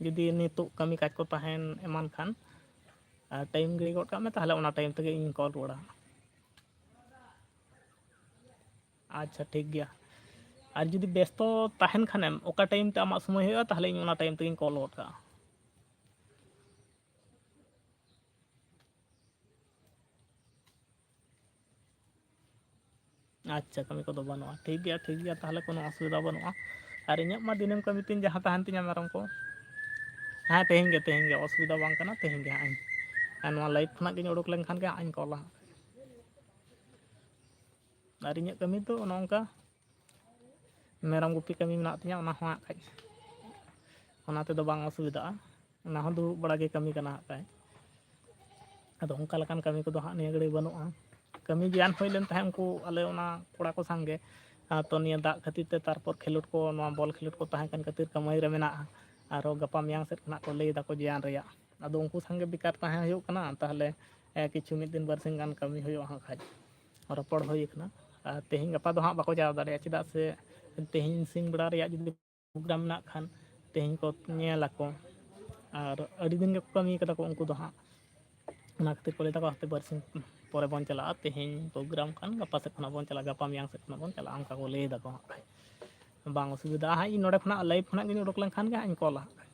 ᱡᱩᱫᱤ ᱱᱤᱛᱚᱜ ᱠᱟᱹᱢᱤ ᱠᱟᱡᱽ ᱠᱚ ᱛᱟᱦᱮᱱ ᱮᱢᱟᱱ ᱠᱷᱟᱱ, ᱟᱨ ᱴᱟᱭᱤᱢ ᱜᱤᱲᱤ ᱜᱚᱫ ᱠᱟᱜ ᱢᱮ, ᱛᱟᱦᱚᱞᱮ ᱚᱱᱟ ᱴᱟᱭᱤᱢ ᱛᱮᱜᱮ ᱤᱧ ᱠᱚᱞ ᱨᱩᱣᱟᱹᱲᱟ᱾ ᱟᱪᱪᱷᱟ, ᱴᱷᱤᱠ ᱜᱮᱭᱟ᱾ ᱟᱨ ᱡᱩᱫᱤ ᱵᱮᱥᱛᱚ ᱛᱟᱦᱮᱱ ᱠᱷᱟᱱᱮᱢ, ᱚᱠᱟ ᱴᱟᱭᱤᱢ ᱛᱮ ᱟᱢᱟᱜ ᱥᱚᱢᱚᱭ ᱦᱩᱭᱩᱜᱼᱟ, ᱛᱟᱦᱚᱞᱮ ᱤᱧ ᱚᱱᱟ ᱴᱟᱭᱤᱢ ᱛᱮᱜᱤᱧ ᱠᱚᱞ ᱜᱚᱫ ᱠᱟᱜᱼᱟ᱾ ᱟᱪᱪᱷᱟ, ᱠᱟᱹᱢᱤ ᱠᱚᱫᱚ ᱵᱟᱹᱱᱩᱜᱼᱟ᱾ ᱴᱷᱤᱠ ᱜᱮᱭᱟ, ᱴᱷᱤᱠ ᱜᱮᱭᱟ, ᱛᱟᱦᱚᱞᱮ ᱠᱳᱱᱳ ᱚᱥᱩᱵᱤᱫᱷᱟ ᱵᱟᱹᱱᱩᱜᱼᱟ᱾ ᱟᱨ ᱤᱧᱟᱹᱜ ᱢᱟ ᱫᱤᱱᱟᱹᱢ ᱠᱟᱹᱢᱤ ᱛᱤᱧ ᱡᱟᱦᱟᱸ ᱛᱟᱦᱮᱱ ᱛᱤᱧᱟᱹ ᱢᱮᱨᱚᱢ ᱠᱚ᱾ ᱦᱮᱸ, ᱛᱮᱦᱮᱧ ᱜᱮ, ᱛᱮᱦᱮᱧ ᱜᱮ, ᱚᱥᱩᱵᱤᱫᱷᱟ ᱵᱟᱝ ᱠᱟᱱᱟ, ᱛᱮᱦᱮᱧ ᱜᱮ ᱦᱟᱸᱜ ᱤᱧ, ᱟᱨ ᱱᱚᱣᱟ ᱞᱟᱭᱤᱵᱷ ᱠᱷᱚᱱᱟᱜ ᱜᱤᱧ ᱩᱰᱩᱠ ᱞᱮᱱᱠᱷᱟᱱ ᱜᱮ ᱦᱟᱸᱜ ᱤᱧ ᱠᱚᱞᱟ ᱦᱟᱸᱜ᱾ ᱟᱨ ᱤᱧᱟᱹᱜ ᱠᱟᱹᱢᱤ ᱫᱚ ᱚᱱᱮ ᱚᱱᱠᱟ ᱢᱮᱨᱚᱢ ᱜᱩᱯᱤ ᱠᱟᱹᱢᱤ ᱢᱮᱱᱟᱜ ᱛᱤᱧᱟᱹ, ᱚᱱᱟ ᱦᱚᱸ ᱦᱟᱸᱜ ᱠᱷᱟᱡ, ᱚᱱᱟ ᱛᱮᱫᱚ ᱵᱟᱝ ᱚᱥᱩᱵᱤᱫᱷᱟᱜᱼᱟ᱾ ᱚᱱᱟ ᱦᱚᱸ ᱫᱩᱲᱩᱵ ᱵᱟᱲᱟ ᱜᱮ ᱠᱟᱹᱢᱤ ᱠᱟᱱᱟ ᱦᱟᱸᱜ ᱠᱷᱟᱡ᱾ ᱟᱫᱚ ᱚᱱᱠᱟ ᱞᱮᱠᱟᱱ ᱠᱟᱹᱢᱤ ᱠᱚᱫᱚ ᱦᱟᱸᱜ ᱱᱤᱭᱟᱹ ᱜᱷᱟᱹᱲᱤᱡ ᱵᱟᱹᱱᱩᱜᱼᱟ᱾ ᱠᱟᱹᱢᱤ ᱜᱮᱭᱟᱱ ᱦᱩᱭ ᱞᱮᱱ ᱛᱟᱦᱮᱸᱫ ᱩᱱᱠᱩ ᱟᱞᱮ ᱚᱱᱟ ᱠᱚᱲᱟ ᱠᱚ ᱥᱟᱝᱜᱮ, ᱟᱨ ᱛᱚ ᱱᱤᱭᱟᱹ ᱫᱟᱜ ᱠᱷᱟᱹᱛᱤᱨ ᱛᱮ, ᱛᱟᱨᱯᱚᱨ ᱠᱷᱮᱞᱳᱰ ᱠᱚ, ᱱᱚᱣᱟ ᱵᱚᱞ ᱠᱷᱮᱞᱳᱰ ᱠᱚ ᱛᱟᱦᱮᱸ ᱠᱟᱱ ᱠᱷᱟᱹᱛᱤᱨ ᱠᱟᱹᱢᱦᱟᱹᱭ ᱨᱮ ᱢᱮᱱᱟᱜᱼᱟ᱾ ᱟᱨᱚ ᱜᱟᱯᱟ ᱢᱮᱭᱟᱝ ᱥᱮᱫ ᱠᱷᱚᱱᱟᱜ ᱠᱚ ᱞᱟᱹᱭ ᱫᱟᱠᱚ ᱡᱮᱭᱟᱱ ᱨᱮᱭᱟᱜ᱾ ᱟᱫᱚ ᱩᱱᱠᱩ ᱥᱟᱝᱜᱮ ᱵᱮᱠᱟᱨ ᱛᱟᱦᱮᱸ ᱦᱩᱭᱩᱜ ᱠᱟᱱᱟ, ᱛᱟᱦᱚᱞᱮ ᱮ, ᱠᱤᱪᱷᱩ ᱢᱤᱫ ᱫᱤᱱ ᱵᱟᱨᱥᱤᱧ ᱜᱟᱱ ᱠᱟᱹᱢᱤ ᱦᱩᱭᱩᱜᱼᱟ ᱦᱟᱸᱜ ᱠᱷᱟᱡ᱾ ᱨᱚᱯᱚᱲ ᱦᱩᱭ ᱠᱟᱱᱟ᱾ ᱟᱨ ᱛᱮᱦᱮᱧ ᱜᱟᱯᱟ ᱫᱚ ᱦᱟᱸᱜ ᱵᱟᱠᱚ ᱪᱟᱞᱟᱣ ᱫᱟᱲᱮᱭᱟᱜᱼᱟ, ᱪᱮᱫᱟᱜ ᱥᱮ ᱛᱮᱦᱮᱧ ᱥᱤᱧ ᱵᱮᱲᱟ ᱨᱮᱭᱟᱜ ᱡᱩᱫᱤ ᱯᱨᱳᱜᱨᱟᱢ ᱢᱮᱱᱟᱜ ᱠᱷᱟᱱ ᱛᱮᱦᱮᱧ ᱠᱚ ᱧᱮᱞ ᱟᱠᱚ, ᱟᱨ ᱟᱹᱰᱤ ᱫᱤᱱ ᱜᱮᱠᱚ ᱠᱟᱹᱢᱤ ᱠᱟᱫᱟ ᱠᱚ ᱩᱱᱠᱩ ᱫᱚ ᱦᱟᱸᱜ᱾ ᱚᱱᱟ ᱠᱷᱟᱹᱛᱤᱨ ᱠᱚ ᱞᱟᱹᱭ ᱫᱟᱠᱚ, "ᱦᱟᱯᱮ ᱵᱟᱨᱥᱤᱧ ᱯᱚᱨᱮ ᱵᱚᱱ ᱪᱟᱞᱟᱜᱼᱟ, ᱛᱮᱦᱮᱧ ᱯᱨᱳᱜᱨᱟᱢ ᱠᱟᱱ, ᱜᱟᱯᱟ ᱥᱮᱫ ᱠᱷᱚᱱᱟᱜ ᱵᱚᱱ ᱪᱟᱞᱟᱜᱼᱟ, ᱜᱟᱯᱟ ᱢᱮᱭᱟᱝ ᱥᱮᱫ ᱠᱷᱚᱱᱟᱜ ᱵᱚᱱ ᱪᱟᱞᱟᱜᱼᱟ", ᱚᱱᱠᱟ ᱠᱚ ᱞᱟᱹᱭ ᱫᱟᱠᱚ ᱦᱟᱸᱜ ᱠᱷᱟᱡ᱾ ᱵᱟᱝ ᱚᱥᱩᱵᱤᱫᱷᱟ, ᱦᱟᱸᱜ ᱤᱧ ᱱᱚᱰᱮ ᱠᱷᱚᱱᱟᱜ ᱞᱟᱭᱤᱵᱷ ᱠᱷᱚᱱᱟᱜ ᱜᱤᱧ ᱩᱰᱩᱠ ᱞᱮᱱᱠᱷᱟᱱ ᱜᱮ ᱦᱟᱸᱜ ᱤᱧ ᱠᱚᱞᱟ ᱦᱟᱸᱜ ᱠᱷᱟᱡ᱾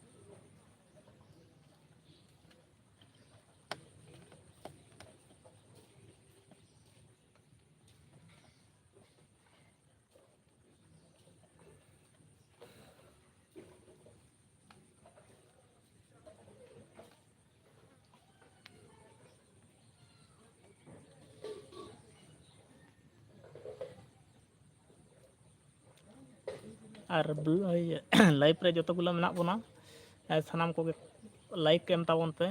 ᱟᱨ ᱵᱞ-, ᱤᱭᱟᱹ, ᱞᱟᱭᱤᱵᱷ ᱨᱮ ᱡᱚᱛᱚ ᱜᱩᱞᱟᱹ ᱢᱮᱱᱟᱜ ᱵᱚᱱᱟ, ᱮ, ᱥᱟᱱᱟᱢ ᱠᱚᱜᱮ ᱞᱟᱭᱤᱠ ᱮᱢ ᱛᱟᱵᱚᱱ ᱯᱮ᱾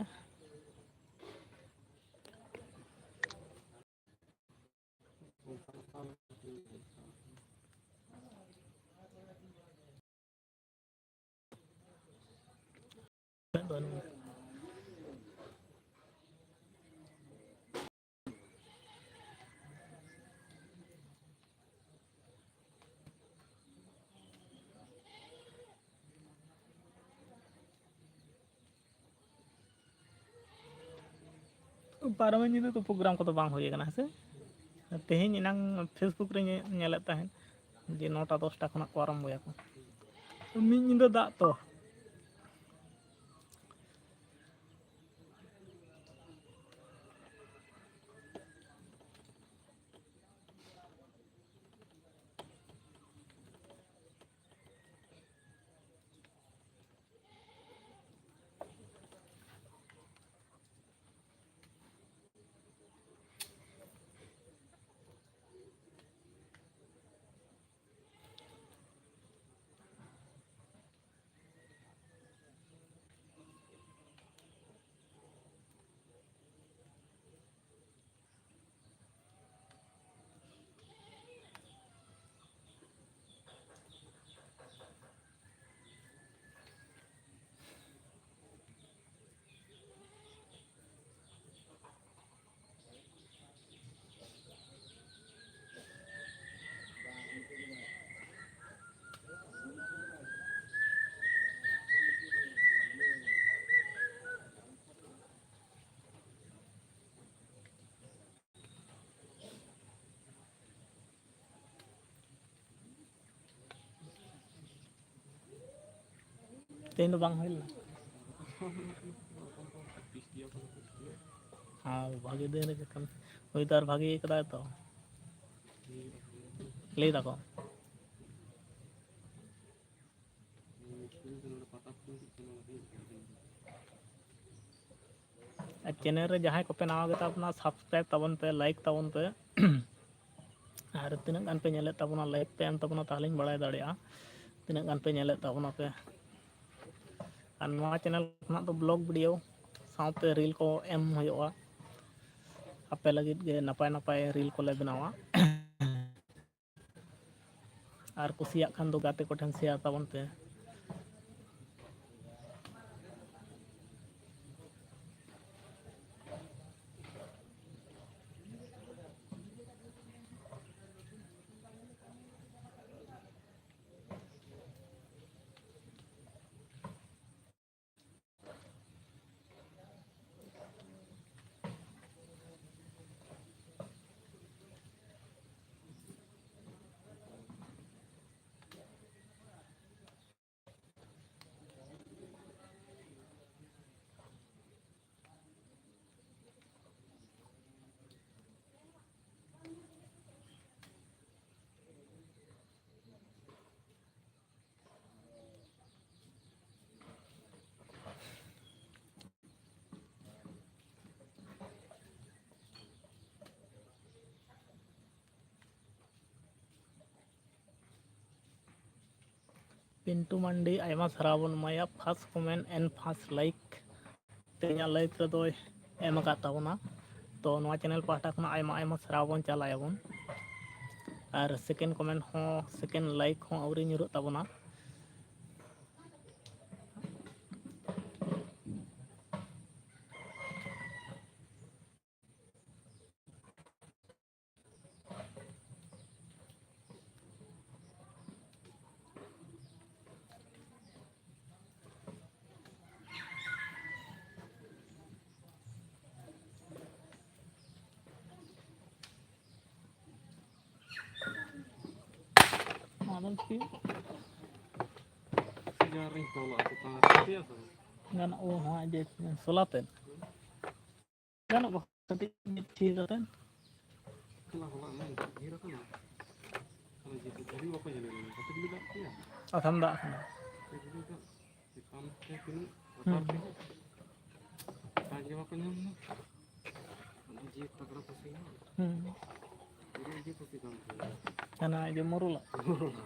ᱯᱟᱨᱚᱢᱮᱱ ᱧᱤᱫᱟᱹ ᱫᱚ ᱯᱨᱳᱜᱨᱟᱢ ᱠᱚᱫᱚ ᱵᱟᱝ ᱦᱩᱭ ᱟᱠᱟᱱᱟ, ᱦᱮᱸ ᱥᱮ? ᱛᱮᱦᱮᱧ ᱮᱱᱟᱝ ᱯᱷᱮᱥᱵᱩᱠ ᱨᱮ ᱧᱮ-, ᱧᱮᱞᱮᱫ ᱛᱟᱦᱮᱸᱫ ᱡᱮ ᱱᱚᱴᱟ ᱫᱚᱥᱴᱟ ᱠᱷᱚᱱᱟᱜ ᱠᱚ ᱟᱨᱟᱢᱵᱚᱭᱟᱠᱚ᱾ ᱢᱤᱫ ᱧᱤᱫᱟᱹ ᱫᱟᱜ ᱛᱚ᱾ ᱛᱮᱦᱮᱧ ᱫᱚ ᱵᱟᱝ ᱦᱩᱭ ᱞᱮᱱᱟ᱾ ᱦᱮᱸ, ᱵᱷᱟᱜᱮ ᱫᱤᱱ ᱨᱮᱜᱮ ᱠᱟᱹᱢᱤ᱾ ᱚᱭᱮᱫᱟᱨ ᱵᱷᱟᱜᱮ ᱠᱟᱫᱟᱭ ᱛᱚ, ᱞᱟᱹᱭ ᱫᱟᱠᱚ᱾ ᱟᱨ ᱪᱮᱱᱮᱞ ᱨᱮ ᱡᱟᱦᱟᱸᱭ ᱠᱚᱯᱮ ᱱᱟᱣᱟ ᱜᱮᱛᱟ ᱵᱚᱱᱟ, ᱥᱟᱵᱥᱠᱨᱟᱭᱤᱵ ᱛᱟᱵᱚᱱ ᱯᱮ, ᱞᱟᱭᱤᱠ ᱛᱟᱵᱚᱱ ᱯᱮ᱾ ᱟᱨ ᱛᱤᱱᱟᱹᱜ ᱜᱟᱱ ᱯᱮ ᱧᱮᱞᱮᱫ ᱛᱟᱵᱚᱱᱟ, ᱞᱟᱭᱤᱠ ᱯᱮ ᱮᱢ ᱛᱟᱵᱚᱱᱟ, ᱛᱟᱦᱚᱞᱮᱧ ᱵᱟᱲᱟᱭ ᱫᱟᱲᱮᱭᱟᱜᱼᱟ ᱛᱤᱱᱟᱹᱜ ᱜᱟᱱ ᱯᱮ ᱧᱮᱞᱮᱫ ᱛᱟᱵᱚᱱᱟ ᱯᱮ᱾ ᱟᱨ ᱱᱚᱣᱟ ᱪᱮᱱᱮᱞ ᱠᱷᱚᱱᱟᱜ ᱫᱚ ᱵᱞᱚᱜ ᱵᱷᱤᱰᱤᱭᱳ ᱥᱟᱶᱛᱮ ᱨᱤᱞ ᱠᱚ ᱮᱢ ᱦᱩᱭᱩᱜᱼᱟ᱾ ᱟᱯᱮ ᱞᱟᱹᱜᱤᱫ ᱜᱮ ᱱᱟᱯᱟᱭ ᱱᱟᱯᱟᱭ ᱨᱤᱞ ᱠᱚᱞᱮ ᱵᱮᱱᱟᱣᱟ᱾ ᱟᱨ ᱠᱩᱥᱤᱭᱟᱜ ᱠᱷᱟᱱ ᱫᱚ ᱜᱟᱛᱮ ᱠᱚᱴᱷᱮᱱ ᱥᱮᱭᱟᱨ ᱛᱟᱵᱚᱱ ᱯᱮ᱾ ᱯᱤᱱᱴᱩ ᱢᱟᱱᱰᱤ, ᱟᱭᱢᱟ ᱥᱟᱨᱦᱟᱣ ᱵᱚᱱ ᱮᱢᱟᱭᱟ, first comment and first like ᱛᱮᱦᱮᱧᱟᱜ live ᱨᱮᱫᱚᱭ ᱮᱢ ᱟᱠᱟᱫ ᱛᱟᱵᱚᱱᱟ᱾ ᱛᱚ ᱱᱚᱣᱟ ᱪᱮᱱᱮᱞ ᱯᱟᱦᱴᱟ ᱠᱷᱚᱱᱟᱜ ᱟᱭᱢᱟ ᱟᱭᱢᱟ ᱥᱟᱨᱦᱟᱣ ᱵᱚᱱ ᱪᱟᱞᱟᱭᱟᱵᱚᱱ᱾ ᱟᱨ second comment ᱦᱚᱸ, second like ᱦᱚᱸ ᱟᱹᱣᱨᱤ ᱧᱩᱨᱩᱜ ᱛᱟᱵᱚᱱᱟ᱾ ᱟᱫᱚ ᱪᱮᱫ? ᱟᱨᱤᱧ ᱛᱚᱞᱟ ᱪᱮᱛᱟᱱ ᱨᱮ ᱯᱮᱭᱟ ᱥᱮ ᱵᱟᱝ? ᱜᱟᱱᱚᱜ ᱚ ᱦᱚᱸ ᱡᱮ ᱥᱳᱞᱟ ᱛᱮ᱾ ᱜᱟᱱᱚᱜ ᱵᱟ ᱠᱟᱹᱴᱤᱡ ᱢᱤᱫ ᱛᱷᱤᱨ ᱠᱟᱛᱮ᱾ ᱦᱚᱞᱟ ᱦᱚᱞᱟ ᱢᱮ ᱰᱷᱮᱨ ᱟᱠᱟᱱᱟ᱾ ᱟᱫᱚ ᱡᱮ ᱫᱷᱤᱨᱤ ᱵᱟᱠᱚ ᱧᱮᱞ ᱧᱟᱢᱟ, ᱠᱟᱹᱴᱤᱡ ᱜᱮᱞᱮ ᱫᱟᱜ ᱠᱮᱭᱟ᱾ ᱟᱥᱟᱢ ᱫᱟᱜ ᱠᱟᱱᱟ᱾ ᱠᱟᱹᱴᱤᱡ ᱜᱮᱞᱮ ᱫᱟᱜ, ᱪᱮᱛᱟᱱ ᱛᱮ ᱛᱤᱱᱟᱹᱜ ᱦᱩᱸ᱾ ᱞᱟᱛᱟᱨ ᱛᱮ ᱫᱟᱜ ᱜᱮ ᱵᱟᱠᱚ ᱧᱟᱢ ᱮᱫᱟ᱾ ᱟᱫᱚ ᱡᱮ ᱛᱟᱜᱲᱟ ᱯᱩᱥᱤ ᱦᱚᱸ᱾ ᱦᱩᱸ᱾ ᱯᱩᱨᱟᱹ ᱤᱭᱟᱹ ᱯᱩᱥᱤ ᱠᱟᱱ ᱛᱟᱦᱮᱸᱱᱟ᱾ ᱦᱟᱱᱟ ᱤᱭᱟᱹ ᱢᱩᱨᱩᱞᱟ᱾ ᱢᱩᱨᱩᱞᱟ᱾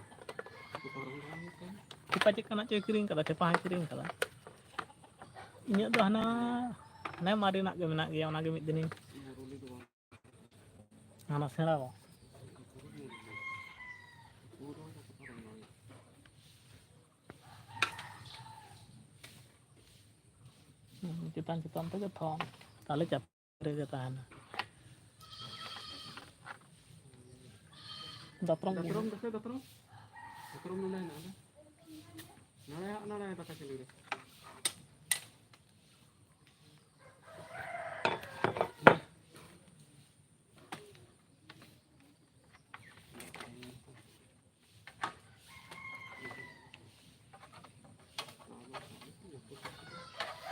ᱯᱟᱨᱚᱢ ᱫᱟᱨᱟᱢ ᱦᱩᱭᱩᱜ ᱠᱟᱱᱟ᱾ ᱪᱮᱯᱟ ᱪᱮᱫ ᱠᱟᱱᱟᱜ ᱪᱚᱭ ᱠᱤᱨᱤᱧ ᱠᱟᱫᱟ, ᱪᱮᱯᱟ ᱦᱚᱸᱭ ᱠᱤᱨᱤᱧ ᱠᱟᱫᱟ᱾ ᱤᱧᱟᱹᱜ ᱫᱚ ᱦᱟᱱᱟ, ᱦᱟᱱᱮ ᱢᱟᱨᱮᱱᱟᱜ ᱜᱮ ᱢᱮᱱᱟᱜ ᱜᱮᱭᱟ, ᱚᱱᱟᱜᱮ ᱢᱤᱫ ᱫᱤᱱᱤᱧ ᱢᱩᱨᱩᱞᱤ ᱫᱚ ᱵᱟᱝ᱾ ᱦᱟᱱᱟ ᱥᱮᱬᱟ ᱵᱟ᱾ ᱦᱩᱸ, ᱪᱮᱛᱟᱱ ᱪᱮᱛᱟᱱ ᱛᱮᱜᱮ ᱛᱷᱚᱱ᱾ ᱛᱟᱦᱞᱮ ᱪᱟᱯ ᱨᱮᱜᱮ ᱛᱟᱦᱮᱱᱟ᱾ ᱫᱟᱛᱨᱚᱢ ᱫᱟᱛᱨᱚᱢ ᱫᱟᱥᱮ, ᱫᱟᱛᱨᱚᱢ᱾ ᱫᱟᱛᱨᱚᱢ ᱱᱚᱰᱮ ᱦᱮᱱᱟᱜᱼᱟ, ᱱᱚᱰᱮ᱾ ᱱᱚᱰᱮ ᱦᱟᱸᱜ, ᱱᱚᱰᱮ ᱫᱟᱠᱟ ᱪᱩᱞᱦᱟᱹ ᱨᱮ᱾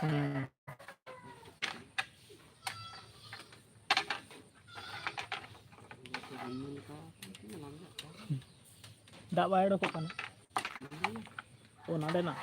ᱦᱩᱸ᱾ ᱫᱟᱜ ᱵᱟᱭ ᱚᱰᱚᱠᱚᱜ ᱠᱟᱱᱟ᱾ ᱚ, ᱱᱚᱰᱮᱱᱟᱜ᱾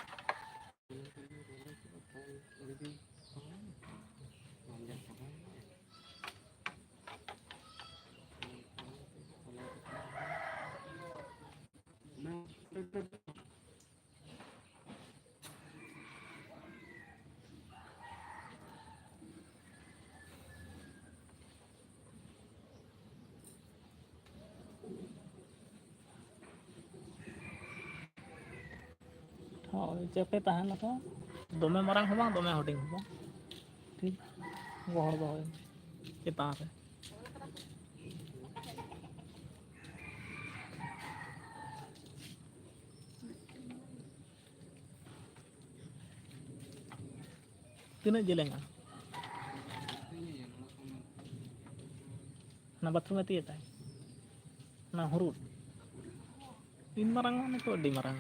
ᱦᱳᱭ, ᱪᱟᱯᱮ ᱛᱟᱦᱮᱱ ᱞᱮᱠᱟ, ᱫᱚᱢᱮ ᱢᱟᱨᱟᱝ ᱦᱚᱸ ᱵᱟᱝ, ᱫᱚᱢᱮ ᱦᱩᱰᱤᱧ ᱦᱚᱸ ᱵᱟᱝ, ᱴᱷᱤᱠ ᱜᱚᱦᱚᱲ ᱫᱚᱦᱚᱭ ᱪᱮᱛᱟᱱ ᱨᱮ᱾ ᱛᱤᱱᱟᱹᱜ ᱡᱮᱞᱮᱧᱟ? ᱚᱱᱟ ᱵᱟᱛᱷᱨᱩᱢ ᱮ ᱛᱤᱭᱟᱹᱜ ᱛᱟᱭ, ᱚᱱᱟ ᱦᱩᱨᱩᱫ᱾ ᱛᱤᱱ ᱢᱟᱨᱟᱝ ᱚᱜᱼᱟ ᱱᱤᱛᱚᱜ? ᱟᱹᱰᱤ ᱢᱟᱨᱟᱝ᱾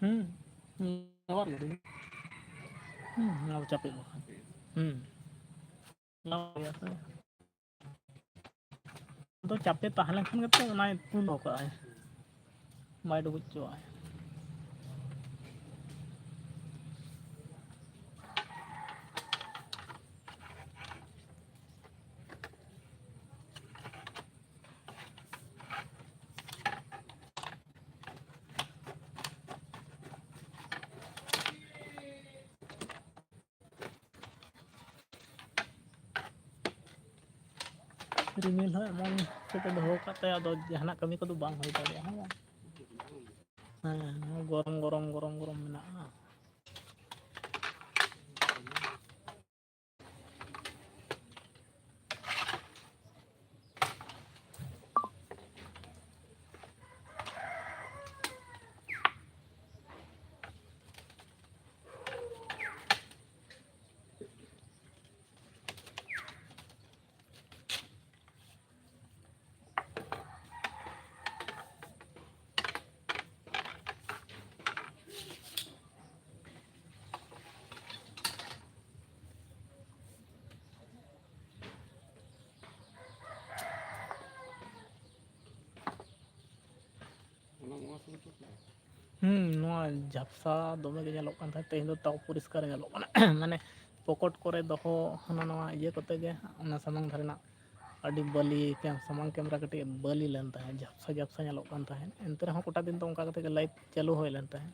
ᱦᱩᱸ᱾ ᱟᱵᱟᱨ ᱞᱟᱹᱭ ᱫᱟᱹᱧ᱾ ᱦᱩᱸ, ᱚᱱᱟ ᱫᱚ ᱪᱟᱯᱮᱜ ᱵᱟᱠᱷᱟᱱ᱾ ᱦᱩᱸ᱾ ᱚᱱᱟ ᱜᱮ ᱥᱮ᱾ ᱟᱫᱚ ᱪᱟᱯᱮ ᱛᱟᱦᱮᱸ ᱞᱮᱱᱠᱷᱟᱱ ᱜᱮᱛᱚ ᱚᱱᱟᱭ ᱛᱩᱞ ᱫᱚᱦᱚ ᱠᱟᱜᱼᱟᱭ᱾ ᱵᱟᱭ ᱰᱩᱵᱩᱡ ᱦᱚᱪᱚᱣᱟᱜᱼᱟᱭ᱾ ᱨᱤᱢᱤᱞ ᱦᱚᱸ ᱮᱢᱚᱱ ᱠᱟᱛᱮ ᱫᱚᱦᱚ ᱟᱠᱟᱫ ᱛᱟᱭᱟ, ᱟᱫᱚ ᱡᱟᱦᱟᱱᱟᱜ ᱠᱟᱹᱢᱤ ᱠᱚᱫᱚ ᱵᱟᱝ ᱦᱩᱭ ᱫᱟᱲᱮᱭᱟᱜᱼᱟ, ᱦᱮᱸ ᱵᱟᱝ? ᱦᱮᱸ, ᱜᱚᱨᱚᱢ, ᱜᱚᱨᱚᱢ, ᱜᱚᱨᱚᱢ, ᱜᱚᱨᱚᱢ ᱢᱮᱱᱟᱜᱼᱟ᱾ ᱦᱩᱸ, ᱱᱚᱣᱟ ᱡᱷᱟᱯᱥᱟ ᱫᱚᱢᱮ ᱜᱮ ᱧᱮᱞᱚᱜ ᱠᱟᱱ ᱛᱟᱦᱮᱸᱫ, ᱛᱮᱦᱮᱧ ᱫᱚ ᱛᱟᱣ ᱯᱚᱨᱤᱥᱠᱟᱨ ᱧᱮᱞᱚᱜ ᱠᱟᱱᱟ᱾ ᱢᱟᱱᱮ ᱯᱚᱠᱚᱴ ᱠᱚᱨᱮ ᱫᱚᱦᱚ, ᱦᱟᱱᱟ ᱱᱟᱣᱟ ᱤᱭᱟᱹ ᱠᱚᱛᱮ ᱜᱮ ᱚᱱᱟ ᱥᱟᱢᱟᱝ ᱫᱷᱟᱨᱮᱱᱟᱜ ᱟᱹᱰᱤ ᱵᱟᱹᱞᱤ, ᱥᱟᱢᱟᱝ ᱠᱮᱢᱮᱨᱟ ᱠᱟᱹᱴᱤᱡ ᱵᱟᱹᱞᱤ ᱞᱮᱱ ᱛᱟᱦᱮᱸᱫ, ᱡᱷᱟᱯᱥᱟ ᱡᱷᱟᱯᱥᱟ ᱧᱮᱞᱚᱜ ᱠᱟᱱ ᱛᱟᱦᱮᱸᱫ᱾ ᱮᱱᱛᱮ ᱨᱮᱦᱚᱸ ᱠᱚᱴᱟ ᱫᱤᱱ ᱫᱚ ᱚᱱᱠᱟ ᱠᱟᱛᱮ ᱜᱮ ᱞᱟᱭᱤᱵᱷ ᱪᱟᱹᱞᱩ ᱦᱩᱭ ᱞᱮᱱ ᱛᱟᱦᱮᱸᱫ᱾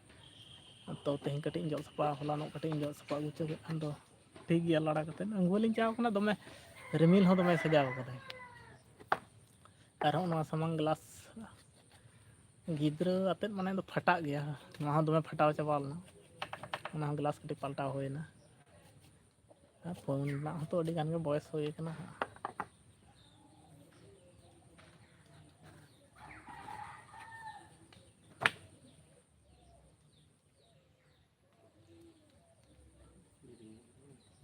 ᱛᱚ ᱛᱮᱦᱮᱧ ᱠᱟᱹᱴᱤᱡ ᱤᱧ ᱡᱚᱜ ᱥᱟᱯᱷᱟ, ᱦᱚᱞᱟᱱᱚᱜ ᱠᱟᱹᱴᱤᱡ ᱤᱧ ᱡᱚᱜ ᱥᱟᱯᱷᱟ ᱟᱹᱜᱩ ᱦᱚᱪᱚ ᱠᱮᱫ ᱠᱷᱟᱱ ᱫᱚ ᱴᱷᱤᱠ ᱜᱮᱭᱟ ᱞᱟᱲᱟ ᱠᱟᱛᱮᱫ᱾ ᱟᱹᱜᱩ ᱞᱤᱧ ᱪᱟᱞᱟᱣ ᱠᱟᱱᱟ, ᱫᱚᱢᱮ ᱨᱤᱢᱤᱞ ᱦᱚᱸ ᱫᱚᱢᱮ ᱥᱟᱡᱟᱣ ᱠᱟᱫᱟᱭ᱾ ᱟᱨᱦᱚᱸ ᱱᱚᱣᱟ ᱥᱟᱢᱟᱝ ᱜᱞᱟᱥ ᱜᱤᱫᱽᱨᱟᱹ ᱟᱛᱮᱫ ᱢᱟᱱᱮ ᱫᱚ ᱯᱷᱟᱴᱟᱜ ᱜᱮᱭᱟ᱾ ᱱᱚᱣᱟ ᱦᱚᱸ ᱫᱚᱢᱮ ᱯᱷᱟᱴᱟᱣ ᱪᱟᱵᱟ ᱞᱮᱱᱟ, ᱚᱱᱟ ᱦᱚᱸ ᱜᱞᱟᱥ ᱠᱟᱹᱴᱤᱡ ᱯᱟᱞᱴᱟᱣ ᱦᱩᱭᱱᱟ᱾ ᱟᱨ ᱯᱷᱳᱱ ᱨᱮᱱᱟᱜ ᱦᱚᱸᱛᱚ ᱟᱹᱰᱤ ᱜᱟᱱ ᱜᱮ ᱵᱚᱭᱮᱥ ᱦᱩᱭ ᱠᱟᱱᱟ ᱦᱟᱸᱜ᱾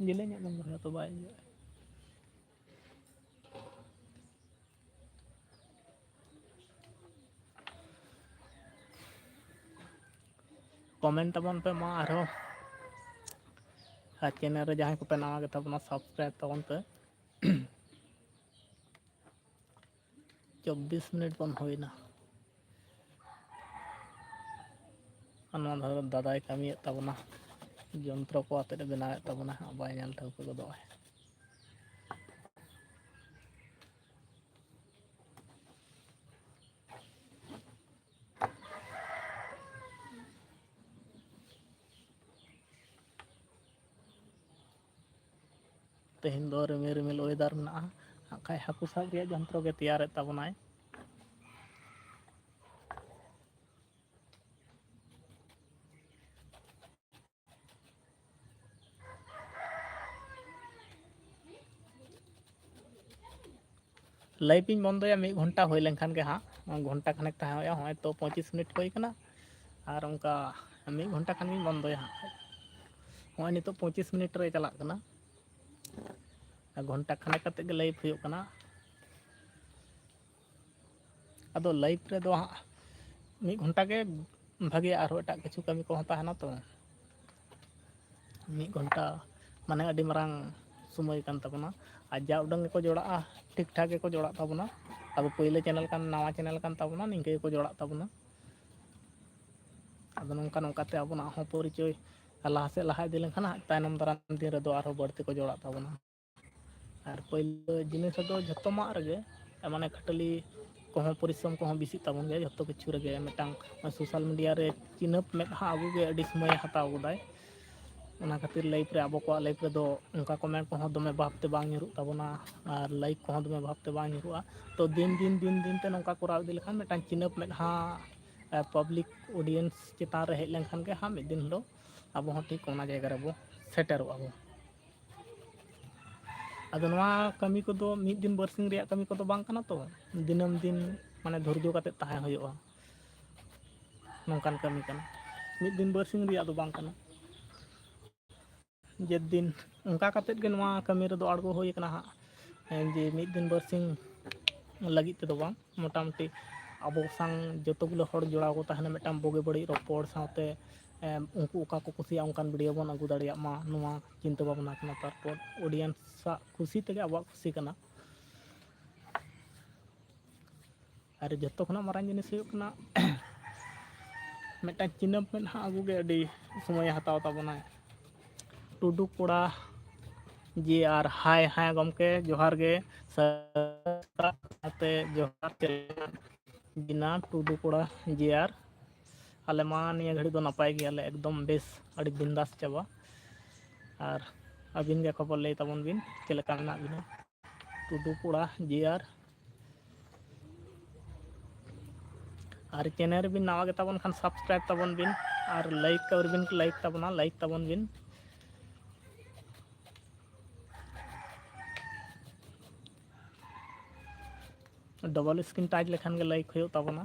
ᱡᱮᱞᱮᱧᱟᱜ ᱫᱚᱢ ᱨᱚᱦᱚᱭᱟ ᱛᱚ ᱵᱟᱭ ᱤᱭᱟᱹᱜᱼᱟ᱾ ᱠᱚᱢᱮᱱᱴ ᱛᱟᱵᱚᱱ ᱯᱮ ᱢᱟ ᱟᱨᱦᱚᱸ᱾ ᱟᱨ ᱪᱮᱱᱮᱞ ᱨᱮ ᱡᱟᱦᱟᱸᱭ ᱠᱚᱯᱮ ᱱᱟᱣᱟ ᱜᱮᱛᱟ ᱵᱚᱱᱟ, ᱥᱟᱵᱥᱠᱨᱟᱭᱤᱵ ᱛᱟᱵᱚᱱ ᱯᱮ᱾ ᱪᱚᱵᱵᱤᱥ ᱢᱤᱱᱤᱴ ᱵᱚᱱ ᱦᱩᱭᱱᱟ᱾ ᱟᱨ ᱱᱚᱣᱟ ᱫᱷᱟᱨᱮ ᱫᱟᱫᱟᱭ ᱠᱟᱹᱢᱤᱭᱮᱫ ᱛᱟᱵᱚᱱᱟ, ᱡᱚᱱᱛᱨᱚ ᱠᱚ ᱟᱛᱮᱫ ᱮ ᱵᱮᱱᱟᱣᱮᱫ ᱛᱟᱵᱚᱱᱟ, ᱵᱟᱭ ᱧᱮᱞ ᱴᱷᱟᱹᱣᱠᱟᱹ ᱜᱚᱫᱚᱜᱼᱟᱭ᱾ ᱛᱮᱦᱮᱧ ᱫᱚ ᱨᱤᱢᱤᱞ ᱨᱤᱢᱤᱞ ᱚᱭᱮᱫᱟᱨ ᱢᱮᱱᱟᱜᱼᱟ᱾ ᱦᱟᱸᱜ ᱠᱷᱟᱡ ᱦᱟᱹᱠᱩ ᱥᱟᱵ ᱨᱮᱭᱟᱜ ᱡᱚᱱᱛᱨᱚ ᱜᱮ ᱛᱮᱭᱟᱨᱮᱫ ᱛᱟᱵᱚᱱᱟᱭ᱾ ᱞᱟᱭᱤᱵᱷ ᱤᱧ ᱵᱚᱱᱫᱚᱭᱟ ᱢᱤᱫ ᱜᱷᱚᱱᱴᱟ ᱦᱩᱭ ᱞᱮᱱᱠᱷᱟᱱ ᱜᱮ ᱦᱟᱸᱜ, ᱜᱷᱚᱱᱴᱟ ᱠᱷᱟᱱᱮᱠ ᱛᱟᱦᱮᱸ ᱦᱩᱭᱩᱜᱼᱟ᱾ ᱦᱚᱸᱜᱼᱚᱭ ᱛᱚ ᱯᱚᱸᱪᱤᱥ ᱢᱤᱱᱤᱴ ᱦᱩᱭ ᱠᱟᱱᱟ, ᱟᱨ ᱚᱱᱠᱟ ᱢᱤᱫ ᱜᱷᱚᱱᱴᱟ ᱠᱷᱟᱱ ᱜᱤᱧ ᱵᱚᱱᱫᱚᱭᱟ ᱦᱟᱸᱜ᱾ ᱦᱚᱸᱜᱼᱚᱭ ᱱᱤᱛᱚᱜ ᱯᱚᱸᱪᱤᱥ ᱢᱤᱱᱤᱴ ᱨᱮ ᱪᱟᱞᱟᱜ ᱠᱟᱱᱟ, ᱟᱨ ᱜᱷᱚᱱᱴᱟ ᱠᱷᱟᱱᱮᱠ ᱠᱟᱛᱮᱫ ᱜᱮ ᱞᱟᱭᱤᱵᱷ ᱦᱩᱭᱩᱜ ᱠᱟᱱᱟ᱾ ᱟᱫᱚ ᱞᱟᱭᱤᱵᱷ ᱨᱮᱫᱚ ᱦᱟᱸᱜ ᱢᱤᱫ ᱜᱷᱚᱱᱴᱟ ᱜᱮ ᱵᱷᱟᱜᱮᱭᱟ, ᱟᱨᱦᱚᱸ ᱮᱴᱟᱜ ᱠᱤᱪᱷᱩ ᱠᱟᱹᱢᱤ ᱠᱚᱦᱚᱸ ᱛᱟᱦᱮᱱᱟ ᱛᱚ᱾ ᱢᱤᱫ ᱜᱷᱚᱱᱴᱟ ᱢᱟᱱᱮ ᱟᱹᱰᱤ ᱢᱟᱨᱟᱝ ᱥᱚᱢᱚᱭ ᱠᱟᱱ ᱛᱟᱵᱚᱱᱟ᱾ ᱟᱨ ᱡᱟ ᱩᱰᱟᱹᱝ ᱜᱮᱠᱚ ᱡᱚᱲᱟᱜᱼᱟ, ᱴᱷᱤᱠ ᱴᱷᱟᱠ ᱜᱮᱠᱚ ᱡᱚᱲᱟᱜ ᱛᱟᱵᱚᱱᱟ᱾ ᱟᱵᱚ ᱯᱳᱭᱞᱳ ᱪᱮᱱᱮᱞ ᱠᱟᱱ, ᱱᱟᱣᱟ ᱪᱮᱱᱮᱞ ᱠᱟᱱ ᱛᱟᱵᱚᱱᱟ, ᱱᱤᱝᱠᱟᱹ ᱜᱮᱠᱚ ᱡᱚᱲᱟᱜ ᱛᱟᱵᱚᱱᱟ᱾ ᱟᱫᱚ ᱱᱚᱝᱠᱟ ᱱᱚᱝᱠᱟᱛᱮ ᱟᱵᱚᱱᱟᱜ ᱦᱚᱸ ᱯᱚᱨᱤᱪᱚᱭ ᱞᱟᱦᱟ ᱥᱮᱫ ᱞᱟᱦᱟ ᱤᱫᱤ ᱞᱮᱱᱠᱷᱟᱱ ᱦᱟᱸᱜ ᱛᱟᱭᱱᱚᱢ ᱫᱟᱨᱟᱢ ᱫᱤᱱ ᱨᱮᱫᱚ ᱟᱨᱦᱚᱸ ᱵᱟᱹᱲᱛᱤ ᱠᱚ ᱡᱚᱲᱟᱜ ᱛᱟᱵᱚᱱᱟ᱾ ᱟᱨ ᱯᱳᱭᱞᱳ ᱡᱤᱱᱤᱥ ᱨᱮᱫᱚ ᱡᱷᱚᱛᱚᱢᱟᱜ ᱨᱮᱜᱮ ᱢᱟᱱᱮ ᱠᱷᱟᱹᱴᱟᱹᱞᱤ ᱠᱚᱦᱚᱸ ᱯᱚᱨᱤᱥᱨᱚᱢ ᱠᱚᱦᱚᱸ ᱵᱮᱥᱤᱜ ᱛᱟᱵᱚᱱ ᱜᱮᱭᱟ᱾ ᱡᱷᱚᱛᱚ ᱠᱤᱪᱷᱩ ᱨᱮᱜᱮ ᱢᱤᱫᱴᱟᱝ ᱥᱳᱥᱟᱞ ᱢᱤᱰᱤᱭᱟ ᱨᱮ ᱪᱤᱱᱦᱟᱹᱯ ᱢᱮᱫ ᱦᱟᱸᱜ ᱟᱵᱚ ᱜᱮ ᱟᱹᱰᱤ ᱥᱚᱢᱚᱭᱮ ᱦᱟᱛᱟᱣ ᱜᱚᱫᱟᱭ᱾ ᱚᱱᱟ ᱠᱷᱟᱹᱛᱤᱨ ᱞᱟᱭᱤᱯᱷ ᱨᱮ, ᱟᱵᱚ ᱠᱚᱣᱟᱜ ᱞᱟᱭᱤᱯᱷ ᱨᱮᱫᱚ ᱚᱱᱠᱟ ᱠᱚᱢᱮᱱᱴ ᱠᱚᱦᱚᱸ ᱫᱚᱢᱮ ᱵᱷᱟᱵᱽᱛᱮ ᱵᱟᱝ ᱧᱩᱨᱩᱜ ᱛᱟᱵᱚᱱᱟ ᱟᱨ ᱞᱟᱭᱤᱠ ᱠᱚᱦᱚᱸ ᱫᱚᱢᱮ ᱵᱷᱟᱵᱽᱛᱮ ᱵᱟᱝ ᱧᱩᱨᱩᱜᱼᱟ᱾ ᱛᱚ ᱫᱤᱱ ᱫᱤᱱ ᱫᱤᱱ ᱫᱤᱱ ᱛᱮ ᱱᱚᱝᱠᱟ ᱠᱚᱨᱟᱣ ᱤᱫᱤ ᱞᱮᱠᱷᱟᱱ ᱢᱤᱫᱴᱟᱝ ᱪᱤᱱᱦᱟᱹᱯ ᱢᱮᱫ ᱦᱟᱸᱜ ᱯᱟᱵᱽᱞᱤᱠ ᱚᱰᱤᱭᱮᱱᱥ ᱪᱮᱛᱟᱱ ᱨᱮ ᱦᱮᱡ ᱞᱮᱱᱠᱷᱟᱱ ᱜᱮ ᱦᱟᱸᱜ ᱢᱤᱫ ᱫᱤᱱ ᱦᱤᱞᱳᱜ ᱟᱵᱚ ᱦᱚᱸ ᱴᱷᱤᱠ ᱚᱱᱟ ᱡᱟᱭᱜᱟ ᱨᱮᱵᱚ ᱥᱮᱴᱮᱨᱚᱜᱼᱟ ᱵᱚ᱾ ᱟᱫᱚ ᱱᱚᱣᱟ ᱠᱟᱹᱢᱤ ᱠᱚᱫᱚ ᱢᱤᱫ ᱫᱤᱱ ᱵᱟᱨᱥᱤᱧ ᱨᱮᱭᱟᱜ ᱠᱟᱹᱢᱤ ᱠᱚᱫᱚ ᱵᱟᱝ ᱠᱟᱱᱟ ᱛᱚ, ᱫᱤᱱᱟᱹᱢ ᱫᱤᱱ ᱢᱟᱱᱮ ᱫᱷᱳᱨᱡᱚ ᱠᱟᱛᱮᱫ ᱛᱟᱦᱮᱸ ᱦᱩᱭᱩᱜᱼᱟ, ᱱᱚᱝᱠᱟᱱ ᱠᱟᱹᱢᱤ ᱠᱟᱱᱟ᱾ ᱢᱤᱫ ᱫᱤᱱ ᱵᱟᱨᱥᱤᱧ ᱨᱮᱭᱟᱜ ᱫᱚ ᱵᱟᱝ ᱠᱟᱱᱟ᱾ ᱡᱮ ᱫᱤᱱ ᱚᱱᱠᱟ ᱠᱟᱛᱮᱫ ᱜᱮ ᱱᱚᱣᱟ ᱠᱟᱹᱢᱤ ᱨᱮᱫᱚ ᱟᱬᱜᱚ ᱦᱩᱭ ᱠᱟᱱᱟ ᱦᱟᱸᱜ, ᱡᱮ ᱢᱤᱫ ᱫᱤᱱ ᱵᱟᱨᱥᱤᱧ ᱞᱟᱹᱜᱤᱫ ᱛᱮᱫᱚ ᱵᱟᱝ, ᱢᱚᱴᱟᱢᱩᱴᱤ ᱟᱵᱚ ᱥᱟᱝ ᱡᱚᱛᱚ ᱜᱩᱞᱟᱹ ᱦᱚᱲ ᱡᱚᱲᱟᱣ ᱠᱚ ᱛᱟᱦᱮᱱᱟ ᱢᱤᱫᱴᱟᱝ ᱵᱩᱜᱤ ᱵᱟᱹᱲᱤᱡ ᱨᱚᱯᱚᱲ ᱥᱟᱶᱛᱮ, ᱮᱢ, ᱩᱱᱠᱩ ᱚᱠᱟ ᱠᱚ ᱠᱩᱥᱤᱭᱟᱜᱼᱟ ᱚᱱᱠᱟᱱ video ᱵᱚᱱ ᱟᱹᱜᱩ ᱫᱟᱲᱮᱭᱟᱜ ᱢᱟ, ᱱᱚᱣᱟ ᱪᱤᱱᱛᱟᱹ ᱵᱷᱟᱵᱽᱱᱟ ᱠᱟᱱᱟ᱾ ᱛᱟᱨᱯᱚᱨ audience ᱟᱜ ᱠᱩᱥᱤ ᱛᱮᱜᱮ ᱟᱵᱚᱣᱟᱜ ᱠᱩᱥᱤ ᱠᱟᱱᱟ᱾ ᱟᱨ ᱡᱚᱛᱚ ᱠᱷᱚᱱᱟᱜ ᱢᱟᱨᱟᱝ ᱡᱤᱱᱤᱥ ᱦᱩᱭᱩᱜ ᱠᱟᱱᱟ ᱢᱤᱫᱴᱟᱝ ᱪᱤᱱᱦᱟᱹᱯ ᱢᱮᱫ ᱦᱟᱸᱜ ᱟᱹᱜᱩ ᱜᱮ ᱟᱹᱰᱤ ᱥᱚᱢᱚᱭᱮ ᱦᱟᱛᱟᱣ ᱛᱟᱵᱚᱱᱟᱭ᱾ ᱴᱩᱰᱩ ᱠᱚᱲᱟ ᱡᱮ ᱟᱨ ᱦᱟᱭ, ᱦᱟᱭ ᱜᱚᱢᱠᱮ, ᱡᱚᱦᱟᱨ ᱜᱮ᱾ ᱥᱟᱶᱛᱮ ᱡᱚᱦᱟᱨ ᱜᱤᱱᱟ ᱴᱩᱰᱩ ᱠᱚᱲᱟ ᱡᱮ ᱟᱨ᱾ ᱟᱞᱮ ᱢᱟ ᱱᱤᱭᱟᱹ ᱜᱷᱟᱹᱲᱤᱡ ᱫᱚ ᱱᱟᱯᱟᱭ ᱜᱮᱭᱟᱞᱮ, ᱮᱠᱫᱚᱢ ᱵᱮᱥ, ᱟᱹᱰᱤ ᱵᱤᱱᱫᱟᱥ ᱪᱟᱵᱟ᱾ ᱟᱨ ᱟᱹᱵᱤᱱ ᱜᱮ ᱠᱷᱚᱵᱚᱨ ᱞᱟᱹᱭ ᱛᱟᱵᱚᱱ ᱵᱤᱱ, ᱪᱮᱫ ᱞᱮᱠᱟ ᱢᱮᱱᱟᱜ ᱵᱤᱱᱟ? ᱴᱩᱰᱩ ᱠᱚᱲᱟ ᱡᱮ ᱟᱨ᱾ ᱟᱨ channel ᱨᱮᱵᱤᱱ ᱱᱟᱣᱟ ᱜᱮᱛᱟᱵᱚᱱ ᱠᱷᱟᱱ subscribe ᱛᱟᱵᱚᱱ ᱵᱤᱱ, ᱟᱨ like ᱟᱹᱣᱨᱤ ᱵᱤᱱ like ᱛᱟᱵᱚᱱᱟ, like ᱛᱟᱵᱚᱱ ᱵᱤᱱ᱾ Double screen touch ᱞᱮᱠᱷᱟᱱ ᱜᱮ like ᱦᱩᱭᱩᱜ ᱛᱟᱵᱚᱱᱟ᱾